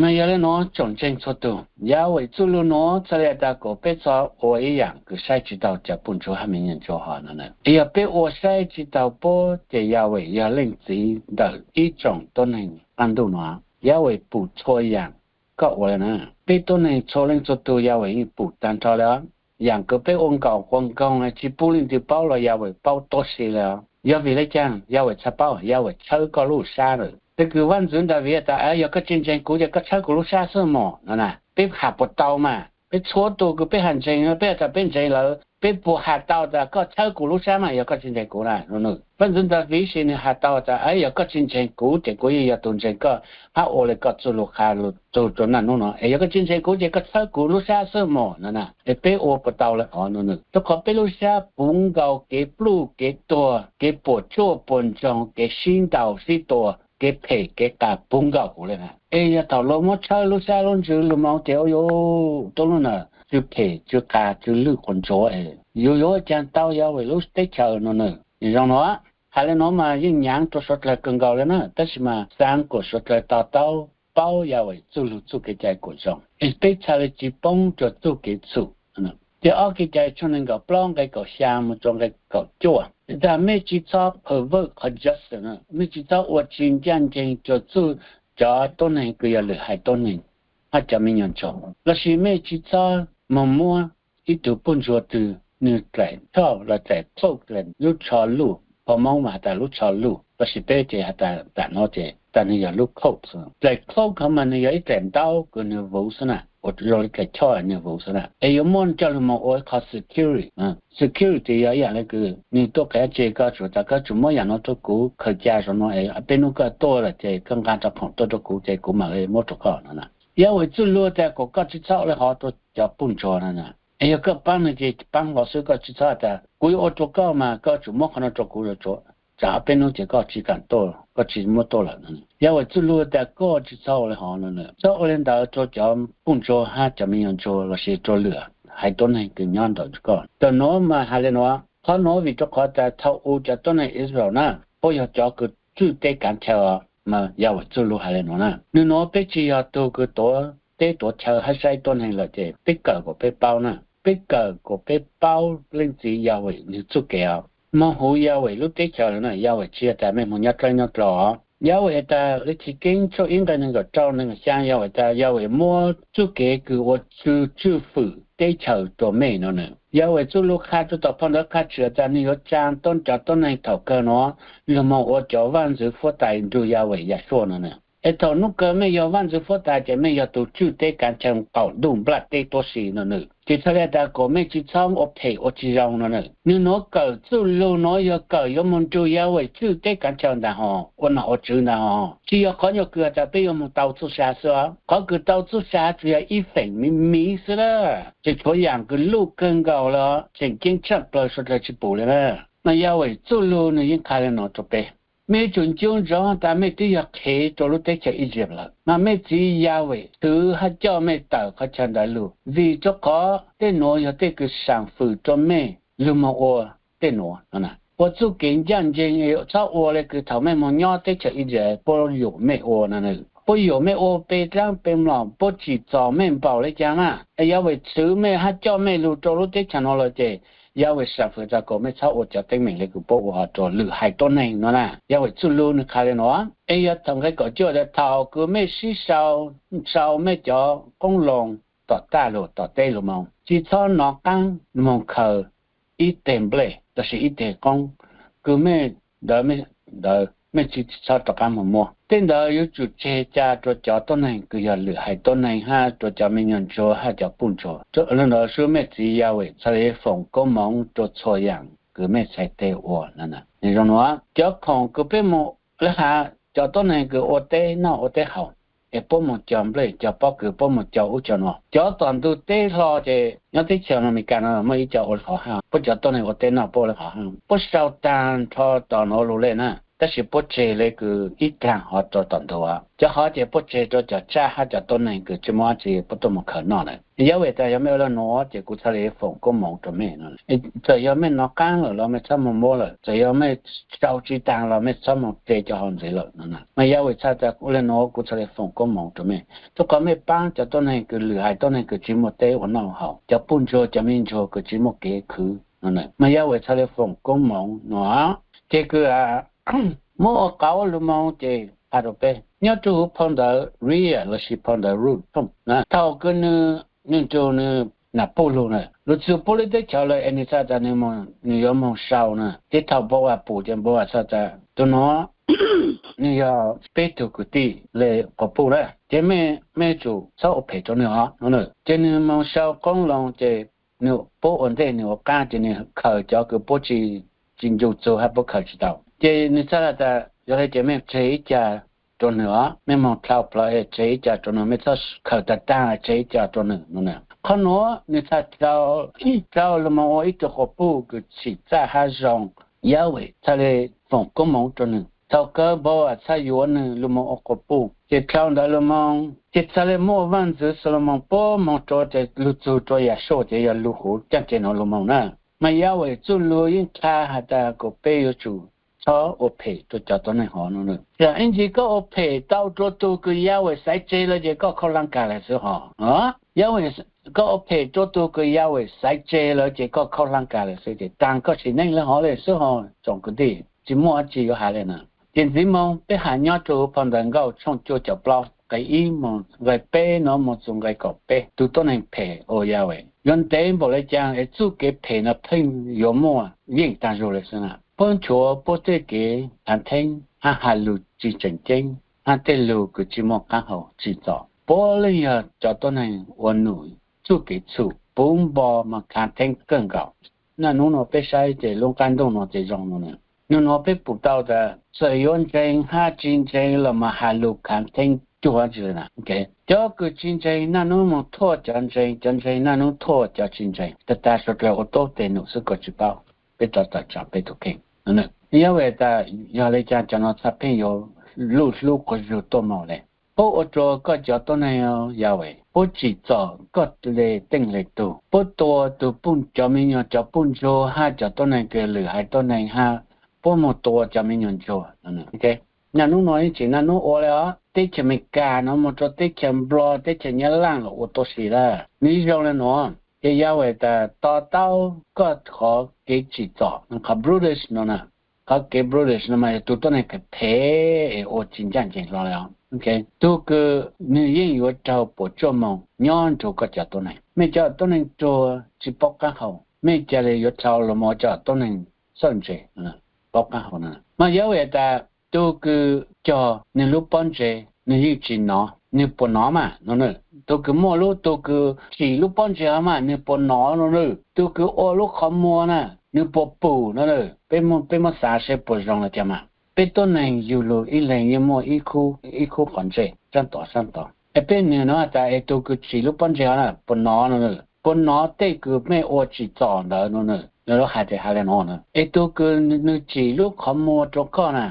Mas yog le nuav tsoom ntseeg txhua tug, Yahweh txuj lug nuav txhad le tas kom peb txhob ua ib yaam kws saib tsis taug cov puj ntsuag hab me nyuam ntsuag hov no. Es yog peb ua saib tsis taug puab ces Yahweh yog leej txiv ntawm ib tsoom tuab neeg qaab ntuj nuav, Yahweh pum txhua yaam koj ua le na. Peb tuab neeg txhua leej txhua tug Yahweh yeej pum taag nrho le os. Yaam kws peb ua nkaum quas nkoog tsis pub leej twg paub los Yahweh paub tuab si le os. Yog vim le caag Yahweh txhaj paub? Yahweh tshawb koj lub sab lawm. Teb kws Vaaj Ntxwv Ntaviv tas, yog koj tsis ntseeg kuv ces koj tshawb kuv lub sab xwb mog no na. Peb has puas tau mas? Peb txhua tug kws peb has ntseeg, peb has tas peb ntseeg lawm, peb puas has tau tas koj tshawb kuv lub sab mas yog koj tsis ntseeg kuv na? Vaaj Ntxwv Ntaviv sis nws has tau tas, yog koj tsis ntseeg kuv ces kuv yeej yog tug ntseeg koj hab ua le koj txuj lug qha lug txug rua naj nub no, es yog koj tsis ntseeg kuv ces koj tshawb kuv lub sab xwb mog no na. Es peb ua puas tau le os no na? Rua qhov peb lub sab puv nkaus kev pluj kev tuag, kev puam tsuaj puam ntsoog, kev sib ntaus sib tua, kev phem kev qas puv nkaus huv le na. Es yog thaum luag muab tshawb lub sab lub ntsws lug moog ces ua yuav tuab lub na, tsw phem tsw qas tsw lwj quas ntsuav, yuav yuav caag tau Yahweh lub teb chaws no na? Zoo nuav, has le nuav mas yeej nyaav rua suav dlawg kawg nkaus le na, tab sis mas xaav kom suav dlawg to taub paub Yahweh txuj lug txuj kev cai kuas zoo, es peb txhad le tsis poob rua txuj kev txhum. Ces ob Kev cai tshooj neeg nkaum plaub nqe kaum xyaa mus rua nqe kaum cuaj tas, mej tsis txhob pervert qhov justice na, mej tsis txhob ua tsis ncaj nceeg rua txuj cov tuab neeg kws yog lwm haiv tuab neeg hab cov me nyuam ntsuag, lossis mej tsis txhob moog muab ib tug puj ntsuag twg nwg tlaim choj los tlaim phooj lub tsho luj, phau Moob mas has tas lub tsho luj, lossis peb ces has tas tam nuav ces tas nws yog lub cult. Daim cult mas nws yog ib daim ntaub kws nws vuv xwb na, ua zoo li daim choj nws vuv xwb na, es yuav muab coj lug moog ua ib qho security. Security yog ib yaam le kws nws tuaj qhia tseg koj, tsuas tas koj tsuas muab yaam no rua kuv, khaws ca zoo no es peb nub koj tuaj lawm ces koj nqaa rov khoom tuaj rua kuv ces kuv mam le muab rua koj no na. Yawm Txwj Lug tas kom koj tsi txhob ua le hov rua cov puj ntsuag no na. Es yog koj paab nwg ces paab hov xwb, koj tsi txhob tas kuv yuav ua rua koj mas koj tsuas muab qhov no rua kuv, tsuas tsam peb nub ces koj tsi kaam tuaj, koj tsi muab tuaj lawm. Yawm Txwj Lug tas koj tsi txhob ua le hov no, txhob ua le ntawd rua cov puj ntsuag hab cov me nyuam ntsuag lossis rua lwm haiv tuab neeg kws nyob ntawm koj. Tam nuav mas has le nuav, qhov nuav vim rua qhov tas thaum u cov tuab neeg Israel na, puab yog cov kws tswj teb kaav chaw os, mas Yawm Txwj Lug has le nuav na, nwg nuav peb tsi yog tug kws tuav teb tuav chaw hab saib tuab neeg lawm ces peb kawm kom peb paub na, peb kawm kom peb paub leej txiv Yawm nwg txuj kev os. Moog huv Yawm lub teb chaws lawm na, Yawm tsi yog tas mej moog nyob dlaab nyob dlua os. Yawm tas le Chiv Keeb tshooj ib nqai neeg nkaum rau neeg nkaum xyaa, Yawm tas Yawm muab txuj kev kws ua tswj fwm teb chaws rua mej no na. Yawm Txwj Lug qha rua tom phau ntawv Qha Tshwm tas nwg yuav tsaa cov tuab neeg thaum kawg nuav lug moog ua cov vaj ntxwv fuab tais nrug Yawm Yahshua no na. Es thaum nub kawg mej yog vaj ntxwv fuab tais ces mej yog tug tswj teb kaav chaw qaum ntuj nplaj teb tuab si no na. Ces txhaj le tas kom mej tsi txhob ua phem ua tsi zoo no na. Nwg nuav kawm Txwj Lug nuav yog kawm yuav moog nrug Yawm tswj teb kaav chaw ntag hos, ua nom ua tswv ntag hos. Tsi yog qhov nyuas kws tas peb yuav moog tau txuj sa xwb os. Qhov kws tau txuj sa tsuas yog ib feem miv miv xwb lawm, tseem tshuav yaam kws luj kawg nkaus le, tseem ceeb tshaj plawg suav dlawg tsi pum le na. Mas Yawm Txwj Lug nwg yeej qha le nuav rua peb, mej yuav tsum ncu ntsoov tas mej twb yog qhev rua lub teb chaws Iziv lawm, mas mej txiv Yawm txwv hab coj mej tawm qhov chaw ntawd lug, vim rua qhov tej nuav yog tej kws saam fwm rua mej lug moog ua tej nuav no na. Ua txuj kev ncaaj nceeg, txhob ua le kws thaum mej moog nyob teb chaws Iziv puab yuam mej ua no na. Puab yuam mej ua pe dlaab pe mlom, puab tsim txom mej npaum le caag na. Yawm txwv mej hab coj mej lug rua lub teb chaws nuav lawm ces Yawm saam fwm tas kom mej txhob ua cov teeb meem le kws puab ua hov rua lwm haiv tuab neeg no na. Yawm Txwj Lug nwg qha le nuav. Es yog thaum nqai kaum cuaj tas thaum kws mej sib sau, sau mej cov qoob loo tom taj lug tom teb lug moog, tsi txhob nov qaab moog khaws ib teg nplej lossis ib teg qoob kws mej ntawd, ntawd mej tsi txhob rov qaab moog muab. Tej ntawd yuav tsum tseg ca rua cov tuab neeg kws yog lwm haiv tuab neeg hab rua cov me nyuam ntsuag hab cov puj ntsuag. Le ntawd xwb mej txiv Yawm txhaj le foom koob moov rua txhua yaam kws mej txhais teg ua no. Zoo nuav, cov khoom kws peb moog le has cov tuab neeg kws ua teb noj ua teb haus, es puab moog cog nplej cog pob kws, puab moog cog ub cog nuav, cov tom ntug teb hlo ces nyob teb chaws Amelikas no muaj ib co ua le hov hab, puab cov tuab neeg ua teb noj puab ua le hov hab, puab sau taag nrho tom nuav lug le na. Tab sis puab tseg le kws ib dlaag hov rua tom ntug, cov hov ces puab tseg rua cov tsaj hab cov tuab neeg kws tsi muaj dlaab tsi puab tuaj moog khaws noj lawm. Yawm tas yog mej ua le nuav ces kuv txhaj le foom koob moov rua mej no. Txawm yog mej nov qaab lawm los mej txhob moog muab lawm, txawm yog mej sau tsi taag los mej txhob moog tseg cov hov ntxiv lawm no. Mas Yawm txhaj tas ua le nuav kuv txhaj le foom koob moov rua mej, rua qhov mej paab cov tuab neeg kws lwm haiv tuab neeg kws tsi muaj teb ua noj haus, cov puj ntsuag cov me ntsuag kws tsi muaj kev khwv no. Mas Yawm txhaj le foom koob moov no. Ces kws muab ua qauv lug moog ces qha rua peb nyob rua huv phau ntawv Ria lossis phau ntawv Ruth, thaum kws nwg nrug nwg nam puj lug na, lug txug puab lub teb chaws lawm es nwg txhaj tas nwg yuav moog sau na. Ces thaum Npauj Vas pum ces Npauj Vas txhaj tas tug nuav nwg yog peb tug kwv tij le quas puj na, ces mej yuav tsum txhob ua phem rua nwg os no. Ces nwg moog sau qoob loo ces nwg puab ua ntej nwg ua qaab ces nwg khaws cov kws puab tsi ncu txug hab puab khaws tsi tau. Ces nwg txhaj le tas yog le ces mej tseg ib ca rua nwg os, mej moog dlhau plawv es tseg ib ca rua nwg, mej txhob khaws taag taag tseg ib ca rua nwg no. Qhov nuav nwg txhaj rau lug moog ua ib tug quas puj kws txhim txaj hab zoo. Yawm txhaj le foom koob moov rua nwg. Thaum kawg Npauj Vas txhaj yuav nwg lug moog ua quas puj, ces dlhau ntawd lug moog ces txhaj le muaj Vaaj Ntxwv Xalumoos puab moog rua ces lug txug rua Yahshua ces yog lug huv caaj ceg nuav lug moog na. Mas Yawm Txwj Lug yeej qha has tas kom peb yuav tsum txhob ua phem rua cov tuab neeg hov no. Txawm ib ntsis koj ua phem tau rua tug kws Yawm xaiv tseg lawm ces koj khaub hlab kag lawm xwb hos. Yawm, koj ua phem rua tug kws Yawm xaiv tseg lawm ces koj khaub hlab kag lawm xwb, ces taag koj sim neej le hov le xwb hos tsoom kwv tij, tsi muaj dlaab tsi yuav has le na. Ces ntxiv moog peb has nyob rua huv phau ntawv Nkauj tshooj cuaj caum plaub nqe ib moog nqe peb nuav moog txug nqe kaum peb, tug tuab neeg phem ua Yawm yuav ntev npaum le caag es txuj kev phem no pheej yuav muaj yeej taag zug le xwb na. Puab nchuav puab tej kev haav theeb hab has lug tsi tseem ceeb, hab tej lug kws tsi muaj qaab hau tsim txom puab leej yog cov tuab neeg ua num txuj kev txhum puv npo mas khav theeb kawg nkaus. Naj nub nua peb saib ces lub qaab ntuj nua ces zoo nua, nub nua peb pum tau tas txawm yuav ntseeg hab tsi ntseeg los mas has lug khav theeb cuag tsi le na. Cov kws tsi ntseeg naj nub moog thuaj cov ntseeg, cov ntseeg naj nub thuaj cov tsi ntseeg, tag tag suav dlawg ua tuab teg num xwb kuas tsi paub. Peb tau tawm tsaam peb tug kheej. Yawm Vajtswv tas yog le caag cov nuav txhaj pheej yuav luj hlub quas zug tuaj moog le. Puab ua rua koj cov tuab neeg Yawm Vajtswv, puab tsim txom koj le teej le tug, puab tua tug puj, cov miv nyuas cov puj ntsuag hab cov tuab neeg kws lwm haiv tuab neeg hab puab moog tua cov miv nyuas ntsuag. Naj nub nua yeej tsim naj nub ua le os, teb chaws Amelikas nua moog rua teb chaws Nplog, teb chaws Nyab Laaj los ua tuab si lawm. Nwg zoo le nuav ces Yawm Vajtswv tas to taub koj qhov kev tsim txom, qhov brutish nua na. Qhov kev brutish nua mas yog tug tuab neeg phem phem es ua tsi ncaj nceeg hlo le os. Tug kws nwg yeej yuav raug puam tsuaj moog nyob nrug koj cov tuab neeg. Mej cov tuab neeg ruag tsi paub qaab hau, mej ca le yuav dhau los ua cov tuab neeg txawj ntse, paub qaab hau. Mas Yawm Vajtswv tas tug kws cog nwg lub pob ntseg nwg yeej tsi nov, nwg puas nov mas no? Tug kws muaj lub, tug kws tsim lub pob ntseg hov mas nwg puas nov no? Tug kws ua lub qhov muag na nwg puas pum no? Peb muab xaav seb puas zoo le caag mas. Peb tuab neeg yug lug ib leeg yeej muaj ib khub qhov ntsej saab tod saab tod. Es peb nwg nov tas es tug kws tsim lub pob ntseg hov na puas nov no? Puas nov tej kws mej ua tsim txom ntawd no? Lawv lub hais tas has le nuav na, es tug kws nwg tsim lub qhov muag rua koj na,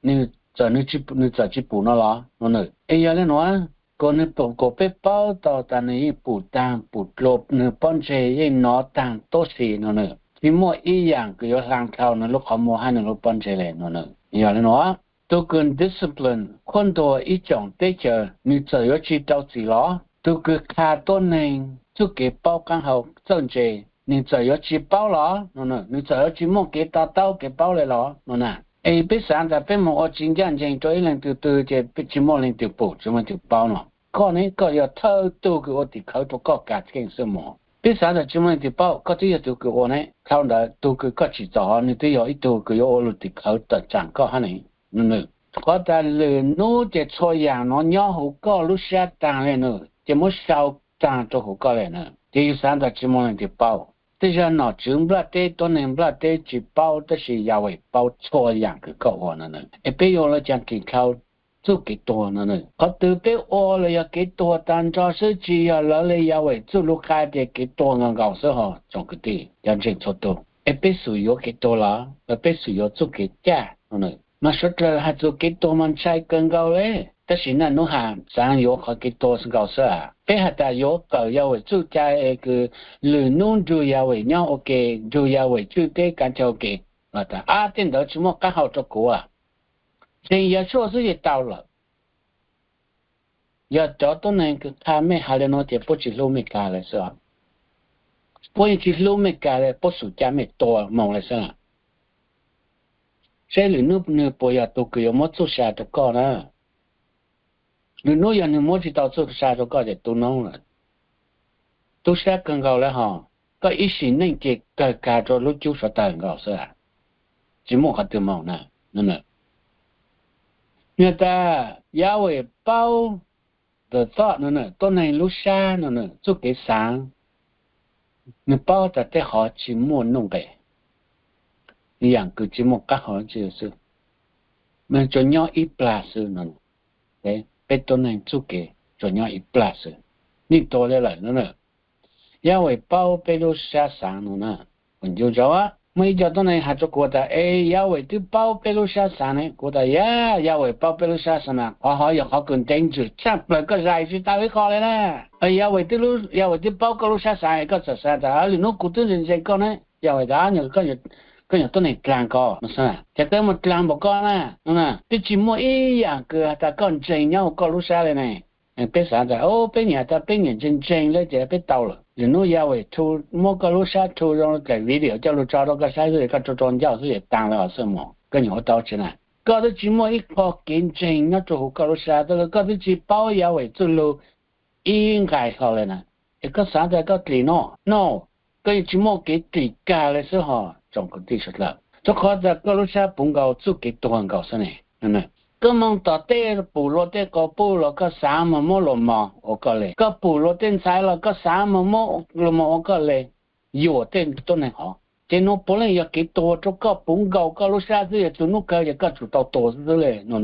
nwg txawm tsi pum no los no? Es yog le nuav, kuas nwg pum, kuas peb paub tau tas nwg yeej pum taag pum dlua, nwg pob ntseg yeej nov taag tuab si no, tsi muaj ib yaam kws yuav hlaa dhau nwg lub qhov muag hab nwg lub pob ntseg le no. Yog le nuav, tug kws discipline qhuab ntuas ib tsoom teb chaws nwg txawm yuav tsi rau txim los, tug kws qha tuab neeg txuj kev paub qaab hau txawj ntse nwg txawm yuav tsi paub los no, nwg txawm yuav tsi muaj kev to taub kev paub le los no na. Es peb xaav tas peb moog ua tsi ncaj nceeg rua ib leeg tug twg ces tsi muaj leej twg pum tsi muaj leej twg paub no. Koj ne, koj yog thawj tug kws ua tim khawv rua koj kav tsheej xwb mog. Peb xaav tas tsi muaj leej twg paub, koj twb yog tug kws ua ne. Dhau ntawd tug kws koj tsim txom hov nwg twb yog ib tug kws yuav ua lug tim khawv tawm tsaam koj hab ne. Qhov tas lwm nub ces txhua yaam nuav nyob huv koj lub sab taag le no, ces muab sau taag rua huv koj le na. Ces yug xaav tas tsi muaj leej twg paub. Tej zag nom tswv nplaj teb, tuab neeg nplaj teb tsi paub, tab sis Yawm Vajtswv paub txhua yaam kws koj ua no. Es peb yuav ua le caag kis dhau txuj kev tuag no? Qhov twg peb ua los yog kev tuag taag nrho xwb, tsi yog lawv le Yawm Vajtswv txuj lug qha tias kev tuag nkaus nkaus xwb hos tsoom kwv tij cov ntseeg txhua tug. Es peb xum yuav kev tuag los los peb xum yuav txuj kev caj no? Mas suav dlawg has txug kev tuag mas ntshai kawg nkaus le. Tab sis naj nub has xaav yuav qhov kev tuag nkaus xwb a. Peb has tas yuav kawm Yawm Vajtswv txuj cai es kws lwm nub nrug Yawm Vajtswv nyob ua ke, nrug Yawm Vajtswv txuj teb kav chaw ua ke, los tas ab tej ntawd tsi muaj qaab hau rua kuv, ntseeg Yawm Yexus xwb ces tau lawm. Yog cov tuab neeg kws qha mej has le nuav ces puab tsi hlub mej kag le xwb. Puab yeej tsi hlub mej kag le, puab xum ca mej tua moog le xwb. Seb lwm nub nwg puas yog tug kws yuav muab txuj sa rua koj na. Lwm nub yog nwg muab tsi tau txuj sa rua koj ces tu noob lawm. Tub sab kawg nkaus le hos, koj ib sim neej ces kawg kag rua lub cub suav tawg nkaus xwb, tsi muaj qhov twg moog na. Nwg tas Yawm Vajtswv paub the thought no, tuab neeg lub sab no, txuj kev xaav. Nwg paub tas tej qhov tsi muaj nuj nqes, yaam kws tsi muaj qaab hau tsi xwb, nwg tsuas nyob ib plag xwb no. Peb tuab neeg txuj kev tsuas nyob ib plag xwb. Nwg tuag le lawm no. Yawm Vajtswv paub peb lub sab xaav no na. Kuv ncu ntsa, muaj ib co tuab neeg has rua kuv tas es Yawm Vajtswv twb paub peb lub sab xaav ne. Kuv tas yog, Yawm Vajtswv paub peb lub sab xaav mas qhov hov yog qhov kws ntev ntswg tshaaj plawg, koj zais tsi tau ib qho le na. Yawm Vajtswv twb, Yawm Vajtswv twb paub koj lub sab xaav, koj txawm xaav tas lwm nub kuv twb ntseeg koj ne. Yawm Vajtswv tas koj nyuam tuab neeg dlaag ko, ces koj moog dlaag npaum koj na. Twb tsi muaj ib yaam kws has tas koj ntseeg nyob huv koj lub sab le ne. Peb xaav tas peb nyiam tas peb nyiam ntseeg ntseeg le ces peb tau lawm. Lwm nub Yawm Vajtswv muab koj lub sab thu zoo le daim video coj lug tso rua koj saib xwb es koj rua rua ncauj xwb es taag le os xwb mog, koj nyuam ua tau tsi na. Koj twb tsi muaj ib qho kev ntseeg nyob rua huv koj lub sab, koj twb tsi paub Yawm Vajtswv txuj lug ib nqai hlo le na. Es koj xaav tas koj dlim no, no, koj yeej tsi muaj kev dlim kag le xwb hos tsoom kwv tij sawv dlawg, rua qhov tas koj lub sab puv nkaus txuj kev tuag nkaus xwb ne. Koj moog tom tej pum luag tej quas puj los koj xaav moog muab luas mos ua koj le, koj pum luag tej ntxhais los koj xaav moog muab luas mos ua koj le, yuam tej tuab neeg hov. Ces nuav puav leej yog kev tuag rua koj puv nkaus koj lub sab xwb, yog txug nub kawg ces koj tsum tau tuag xwb le no.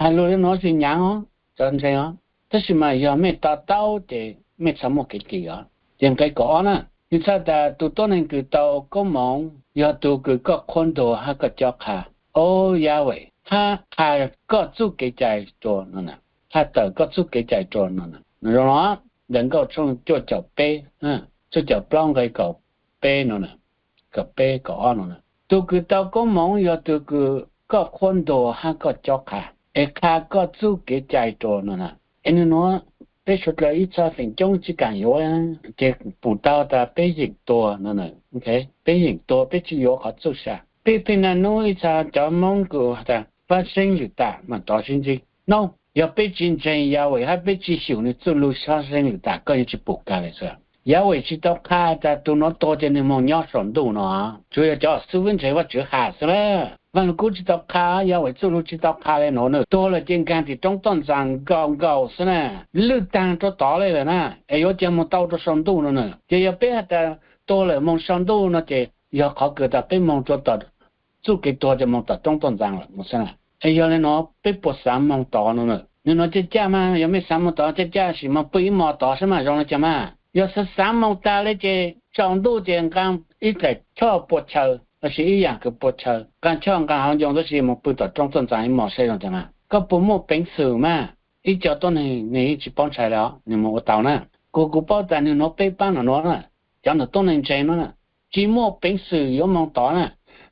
Hais lug le nuav tsi nyaav os, cov ntseeg os, tab sis mas yog mej to taub ces mej txhaj muaj kev kis os. Ces nqe kaum ob na, nwg txhaj tas tug tuab neeg kws tau koob moov yog tug kws koj qhuab ntuas hab koj cob qha, o, Yahweh, hab qha koj txuj kev cai rua no, qha tawm koj txuj kev cai rua no. Zoo no, Ntawv Nkauj tshooj cuaj caum peb, cuaj caum plaub nqe kaum peb no, kaum peb kaum ob no. Tug kws tau koob moov yog tug kws koj qhuab ntuas hab koj cob qha, es qha koj txuj kev cai rua no na. Es nwg nuav peb suav dlawg ib txha feem coob tsi kaam yuav, ces pum tau tas peb yeem tuag no, peb yeem tuag peb tsi yuav qhov txuj sa. Peb pheej naj nub ib txha cov Moob kws tas pab seeb lwm tam mas tov sib ntsib no. Yog peb tsi ntseeg Yahweh hab peb tsi xyum nwg txuj lug sab seeb lwm tam koj yeej tsi pum kag le xwb. Yahweh tsi tau qha tas tug nuav tuag ces nwg moog nyob sau ntuj no, tsuav yog cov xib fwb ntseeg Vaajtswv has xwb na. Vaaj Lug Kub tsi tau qha, Yahweh txuj lug tsi tau qha le nuav, nwg tuag lawm ces nkaag tim roob toj ntxaas nkaus nkaus xwb na, lwj taag rua tod le lawm na, es yuav caag moog tau rua sau ntuj no na. Ces yog peb has tas tuag lawm moog sau ntuj no ces yog qhov kws tas peb moog rua tom txuj kev tuag ces moog tom roob toj ntxaas lawm xwb na. Es yog le nuav peb puas xaav moog tod no na? Nwg nuav caj caj mas, yog mej xaav moog tod caj caj sim moog pw ib mos tod sab mas zoo le caag mas. Yog xaav xaav moog taag le ces sau ntuj ces nqaa ib daim choj pua chaw lossis ib yaam kws pua chaw, nqaa choj nqaa hauv ncoo tab sis moog pw tom roob toj ntxaas ib mos saib zoo caag mas. Koj puas muaj peev xwm mas? Ib co tuab neeg nwg yeej tsi paub ntshai le os, nwg moog ua tau na. Kuv, kuv paub tas nwg nuav peb paab nuav nuav na, cov nuav tuab neeg ntseeg nuav na, tsi muaj peev xwm yuav moog tod na.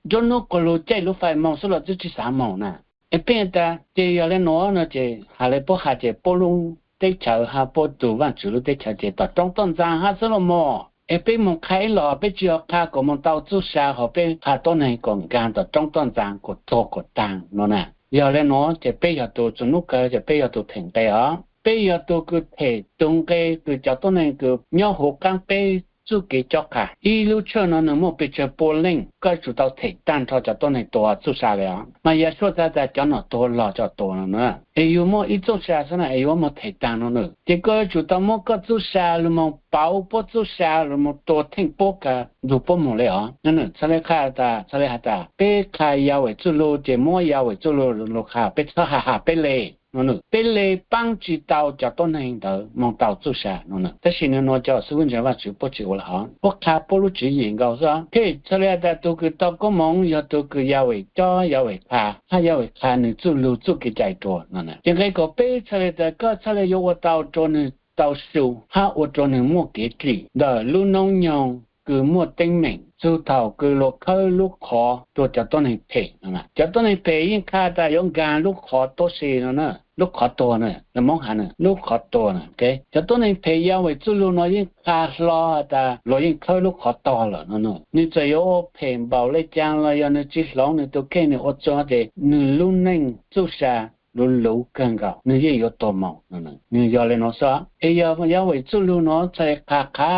Nruab nub quas lug caij lub fais moog xwb los twb tsi xaav moog na. Es peb tas ces yog le nuav no ces has le puab has ces puab lub teb chaws hab puab tug Vaajtswv lub teb chaws ces tom roob toj ntxaas hab xwb los mas. Es peb moog qha ib los peb tsi yog qha kuas moog tau txuj sa hos peb qha tuab neeg kuas nkaag tom roob toj ntxaas kuas tuag kuas taag no na. Yog le nuav ces peb yog tug txug nub kawg ces peb yog tug them nqe os. Peb yog tug kws them tug nqe kws cov tuab neeg kws nyob huv qaab peb txuj kev cob qha. Ib lub tshawj no nwg muaj pes tsawg pua leej, koj yuav tsum tau them taag nrho cov tuab neeg tuag txuj sa le os. Mas Yahshua txhad tas cov nom tuag lug coj tuag no na. Es yug muaj ib txuj sa xwb na es yuav moog them taag no na. Ces koj yuav tsum tau muab koj txuj sa lug moog pauv puab txuj sa lug moog tua theej puab kag nrug puab moog le os. Txhad le qha tas, txhad le has tas peb qha Yahweh txuj lug ces muab Yahweh txuj lug lug qha, peb txhob has has peb le no na. Peb le paab tsi tau cov tuab neeg ntawd moog tau txuj sa no na. Tab sis nwg nuav cov xib fwb ntseeg Vaajtswv puab tsi ua le hov, puab qha puab lub tswv yim nkaus xwb. Txhad le has tas tug kws tau koob moov yog tug kws Yahweh cob, Yahweh qha, hab Yahweh qha nwg txuj lug txuj kev cai rua no na. Ces nqe kaum peb txhad le tas koj txhad le yuav ua tau rua nwg tau su hab ua rua nwg muaj kev dlim ntawm lub noob nyoog kws muaj teeb meem txug thaum kws luas khawb lub qhov rua cov tuab neeg phem no. Cov tuab neeg phem yeej qha tas yuav nkaag lub qhov tuab si no na, lub qhov tuag na, lawv Moob has na, lub qhov tuag na. Cov tuab neeg phem Yahweh txuj lug no yeej qha hlo has tas luas yeej khawb lub qhov tuag lawm no na. Nwg txawm yuav ua phem npaum le caag los yog nwg tsi hloov nwg tug kheej nwg ua txuj ces nwg lub neej txuj sa luv luv kawg nkaus, nwg yeej yuav tuag moog no. Nwg yog le nuav xwb. Es yog Yahweh txuj lug nuav txhad le qha qha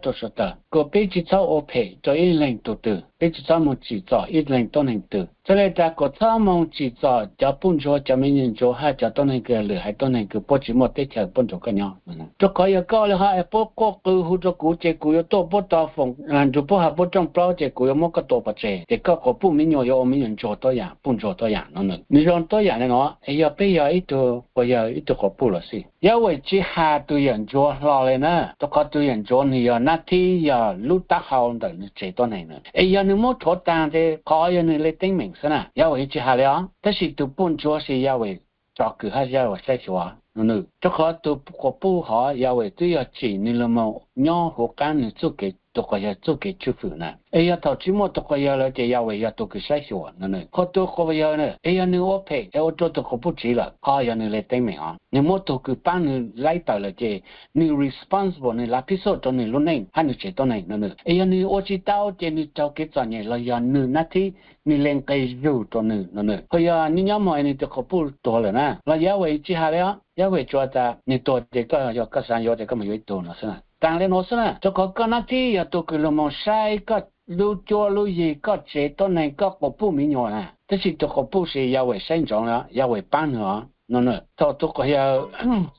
rua suav dlawg kuas peb tsi txhob ua phem rua ib leeg tug twg, peb tsi txhob moog tsim txom ib leeg tuab neeg twg. Txhad le tas kuas txhob moog tsim txom cov puj ntsuag, cov me nyuam ntsuag hab cov tuab neeg kws lwm haiv tuab neeg kws puab tsi muaj teb chaws puab nrug koj nyob. Rua qhov yog koj le hov es puab quaj qw hu rua kuv ces kuv yuav tuaj puab tog foom nrug puab has puab rooj plaub ces kuv yuav muab koj tua pov tseg ces koj quas puj me nyuam yuav ua me nyuam ntsuag tuab yaam, puj ntsuag tuab yaam no na. Nwg zoo tuab yaam le nuav. Es yog peb yog ib tug quas yawg ib tug quas puj los xij, Yahweh tsi has tug yawm ntsuag hlo le na, rua qhov tug yawm ntsuag nwg yog nab thib, yog lub taub hau ntawm nwg tsev tuab neeg na. Es yog nwg muab rhuav taag ces qhov yog nwg le teeb meem xwb na, Yahweh yeej tsi has le os. Tab sis tug puj ntsuag si Yahweh tso kws hab Yahweh saib xyuas no na. Rua qhov tug quas puj hov Yahweh twb yog tsim nwg lug moog nyob huv qaab nwg txuj kev, tug quas yawg txuj kev tswj fwm na. Es yog thaum tsi muaj tug quas yawg lawm ces Yahweh yog tug kws saib xyuas no na. Qhov tug quas yawg na, es yog nwg ua phem es ua rua tug quas puj tsiv lawm, qhov yog nwg le teeb meem os. Nwg muab tug kws paab nwg laib tawm lawm ces nwg responsible, nwg lav phij xuj rua nwg lub neej hab nwg tsev tuab neeg no na. Es yog nwg ua tsi tau ces nwg raug kev txom nyem los yog nwg nab thib, nwg le nqe zug rua nwg no na. Qhov yog nwg nyob moog es nwg tug quas puj tuag lawm na los Yahweh tsi has le os. Yahweh tsuas tas nwg tuag ces koj yog koj xaav yuav ces koj moog yuav ib tug no xwb na. Taag le nuav xwb na, rua qhov koj nab thib yog tug kws lug moog saib koj lub cuab lub yig, koj tsev tuab neeg, koj quas puj me nyuam na, tab sis tus quas puj ces Yahweh saib ntsoov, Yahweh paab nwg os no. Thaum tus quas yawg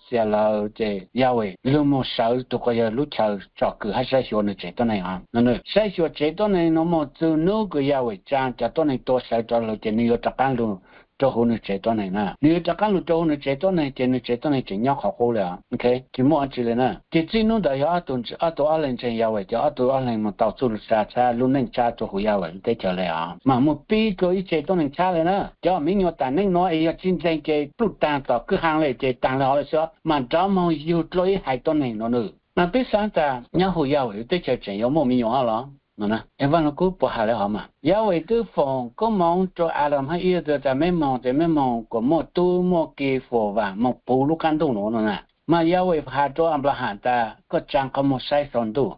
xiam lawm ces Yahweh lug moog sawv tus quas yawg lub chaw tsom kwm hab saib xyuas nwg tsev tuab neeg os no. Saib xyuas tsev tuab neeg nuav moog txug nub kws Yahweh tsaa cov tuab neeg tua sawv rov lug ces nwg yuav rov qaab lug rua huv nwg tsev tuab neeg na. Nwg yuav rov qaab lug rua huv nwg tsev tuab neeg ces nwg tsev tuab neeg tseem nyob qhov qub le os, tsis muaj dlaab tsi le na. Ces txij nub ntawd yog ob tug ob leeg ntseeg Yahweh ces ob tug ob leeg moog tau txuj lug tshab tshab lub neej tshab rua huv Yahweh lub teb chaws le os. Mas moog pib dlua ib tsev tuab neeg tshab le na. Cov me nyuam taam neej nuav es yog tsi ntseeg ces pluj taag tom kwj ha le ces taag le hov le xwb, mas rov moog yug dlua ib haiv tuab neeg no na. Mas peb xaav tas nyob huv Yahweh lub teb chaws tseem yuav muaj me nyuam los no. Es Vaaj Lug Kub puas has le hov mas? Yahweh twb foom koob moov rua Alam hab Iv tas meb moog ces meb moog kuas muaj tub muaj ki fuam vaam moog puv lub qaab ntuj nuav no na. Mas Yahweh has rua Anplaham tas koj tsaa qhov muag saib sau ntuj,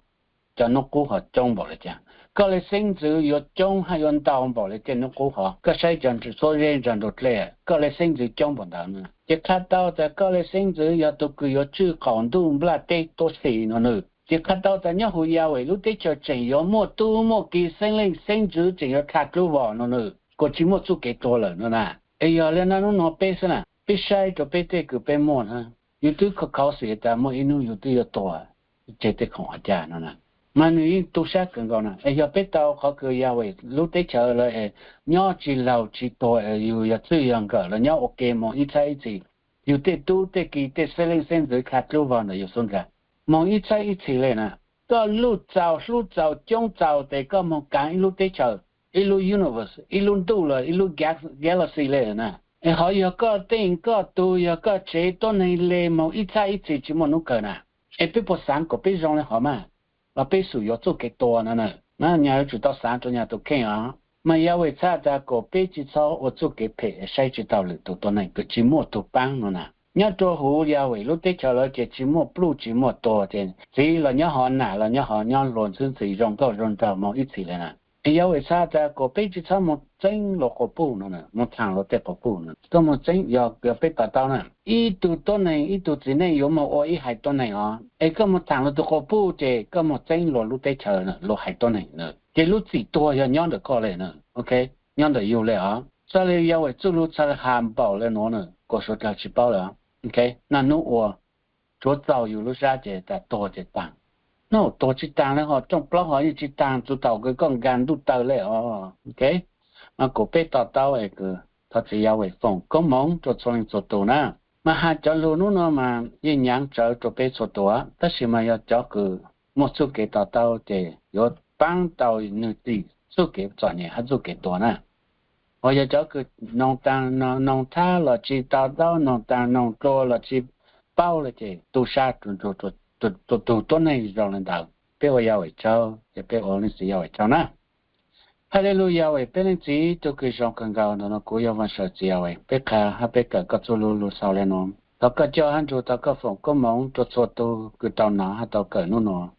cov nub qub hov coob npaum le caag, koj le xeeb ntxwv yuav coob hab yuav ntau npaum le tej nub qub hov. Koj saib cov txhuab zeb nrog nrug dlej, koj le xeeb ntxwv coob npaum ntawd na. Ces qha tau tas koj le xeeb ntxwv yog tug kws yuav tswj qaum ntuj nplaj teb tuab si no na. Ces qha tau tas nyob huv Yahweh lub teb chaws tseem yuav muaj tub muaj ki xeeb leej xeeb ntxwv tseem yuav dlha dlub vog no na, kuas tsi muaj txuj kev tuag lawm no na. Es yog le nuav nub nuav peb xwb na, peb saib rua peb tej kws peb muaj na, yug twb kho kho xim tas muaj ib nub yug twb yuav tuag tseg tej khoom hov cag no na. Mas nwg yeej tu sab kawg nkaus na. Es yog peb tau qhov kws Yahweh lub teb chaws lawm es nyob tsi laug tsi tuag, yug yog txwj yog nkawm los nyob ua ke moog ib txhab ib txhis, yug tej tub tej ki tej xeeb leej xeeb ntxwv dlha dlub vog ntawm yug xub nraag moog ib txhab ib txhis le na. Koj luj txaus hlub txaus coob txaus tes koj moog kaav ib lub teb chaws, ib lub universe, ib lub ntuj los ib lub galaxy le na. Es hov yog koj teej koj tug, yog koj tsev tuab neeg le moog ib txhab ib txhis tsi muaj nub kawg na. Es peb puas xaav kuas peb zoo le hov mas, los peb xum yuav txuj kev tua no na? Nyag yuav tsum tau xaav rua nyag tug kheej os. Mas Yahweh txhaj tas kuas peb tsi txhob ua txuj kev phem saib tsi tau lwm tug tuab neeg kws tsi muaj tug paab no na. Nyob rua huv Yahweh lub teb chaws lawm ces tsi muaj pluj tsi muaj tuag ces txiv los nyob hov nam los nyob hov nyob luag ntxwb ntxhi zoo nkauj zoo nraug moog ib txhis le na. Es Yahweh txhaj tas kuas peb tsi txhob moog txeeb luas quas puj no, moog thaam luas tej quas puj no. Koj moog txeeb, yog peb to taub na, ib tug tuab neeg ib tug txiv neej yuav moog ua ib haiv tuab neeg os, es koj moog thaam luas tug quas puj ces koj moog txeeb luas lub teb chaws luas haiv tuab neeg na. Ces lub txim tuag yog nyob ntawm koj le na. Ok, nyob ntawm yug le os. Txhaj le Yahweh txuj lug txhaj le has npaum le nuav na, kuas suav dlawg tsi paub le. Ok, naj nub ua tsuav txaus yug lub sab ces tas tuag ces taag. Nub tuag tsi taag le hov, rooj plaub hov yeej tsi taag, txug thaum kws koj nkaag ntuj taw le os. Ok, mas kuas peb to taub es kws thov txiv Yahweh foom koob moov rua txhua leej txhua tug na. Mas has cov lug nub nuav mas yeej nyaav tsawv rua peb txhua tug, tab sis mas yog cov kws muaj txuj kev to taub ces yuav paab tau nwg txim txuj kev txom nyem hab txuj kev tuag na. Hos yog cov kws noog taag noog thab los tsi to taub, noog taag noog dlua los tsi paub le ces tu sab rua tug tuab neeg zoo le ntawd. Peb ua Yahweh tsaug, ces peb ua Leej Txiv Yahweh tsaug na. Haleluyah, Yahweh peb Leej Txiv tug kws zoo kawg nkaus, ntawm nuav kuv yog Vaaj Sawm Txiv Yahweh, peb qha hab peb kawm koj txuj lug lug xaus le nuav. Thov koj coj hab nrug tau koj foom koob moov rua txhua tug kws tau nov hab tau kawm nub nuav,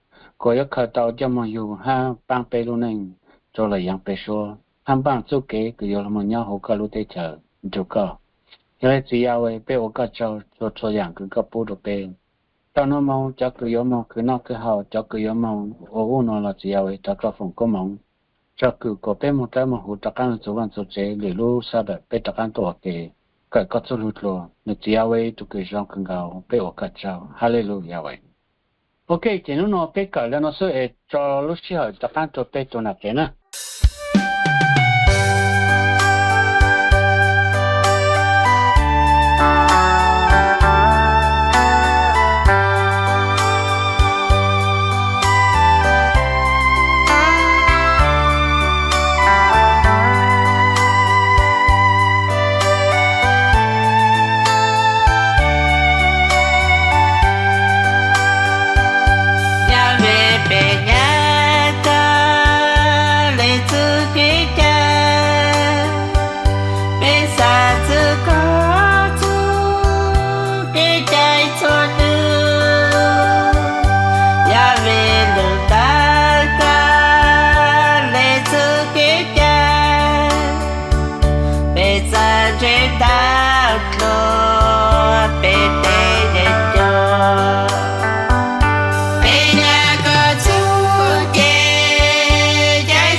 kuas yuav khaws tau coj moog yug hab paab peb lub neej rua lawm yaav peb suab, hab npaaj txuj kev kws yuav lug moog nyob huv koj lub teb chaws nrug koj. Yog le Txiv Yahweh, peb ua koj tsaug txhua txhua yaam kws koj pub rua peb. Tau nuav moog cov kws yuav moog khwv noj khwv haus, cov kws yuav moog ua ub nuav los Txiv Yahweh, thov koj foom koob moov, tsom kwm kuas peb moog dlawb moog huv rov qaab lug txug vaaj txug tsev, lwm lub Saturday peb rov qaab tuaj ua ke kawm koj txuj lug dlua. Nwg Txiv Yahweh tug kws zoo kawg nkaus, peb ua koj tsaug. Haleluyah, Yahweh. Ok, ces nub nuav peb kawm le nuav xwb es tso lub sij hawm rov qaab rua peb tug nam tsev na. Yahweh, peb nyam tag le txuj kev cai, peb xav txwv koj txuj kev cai txhua nub. Yahweh, lug tawm koj le txuj kev cai, peb txawj ntse tawm dlua peb tej yeeb ncuab. Peb nyam koj txuj kev cai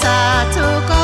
Xav txug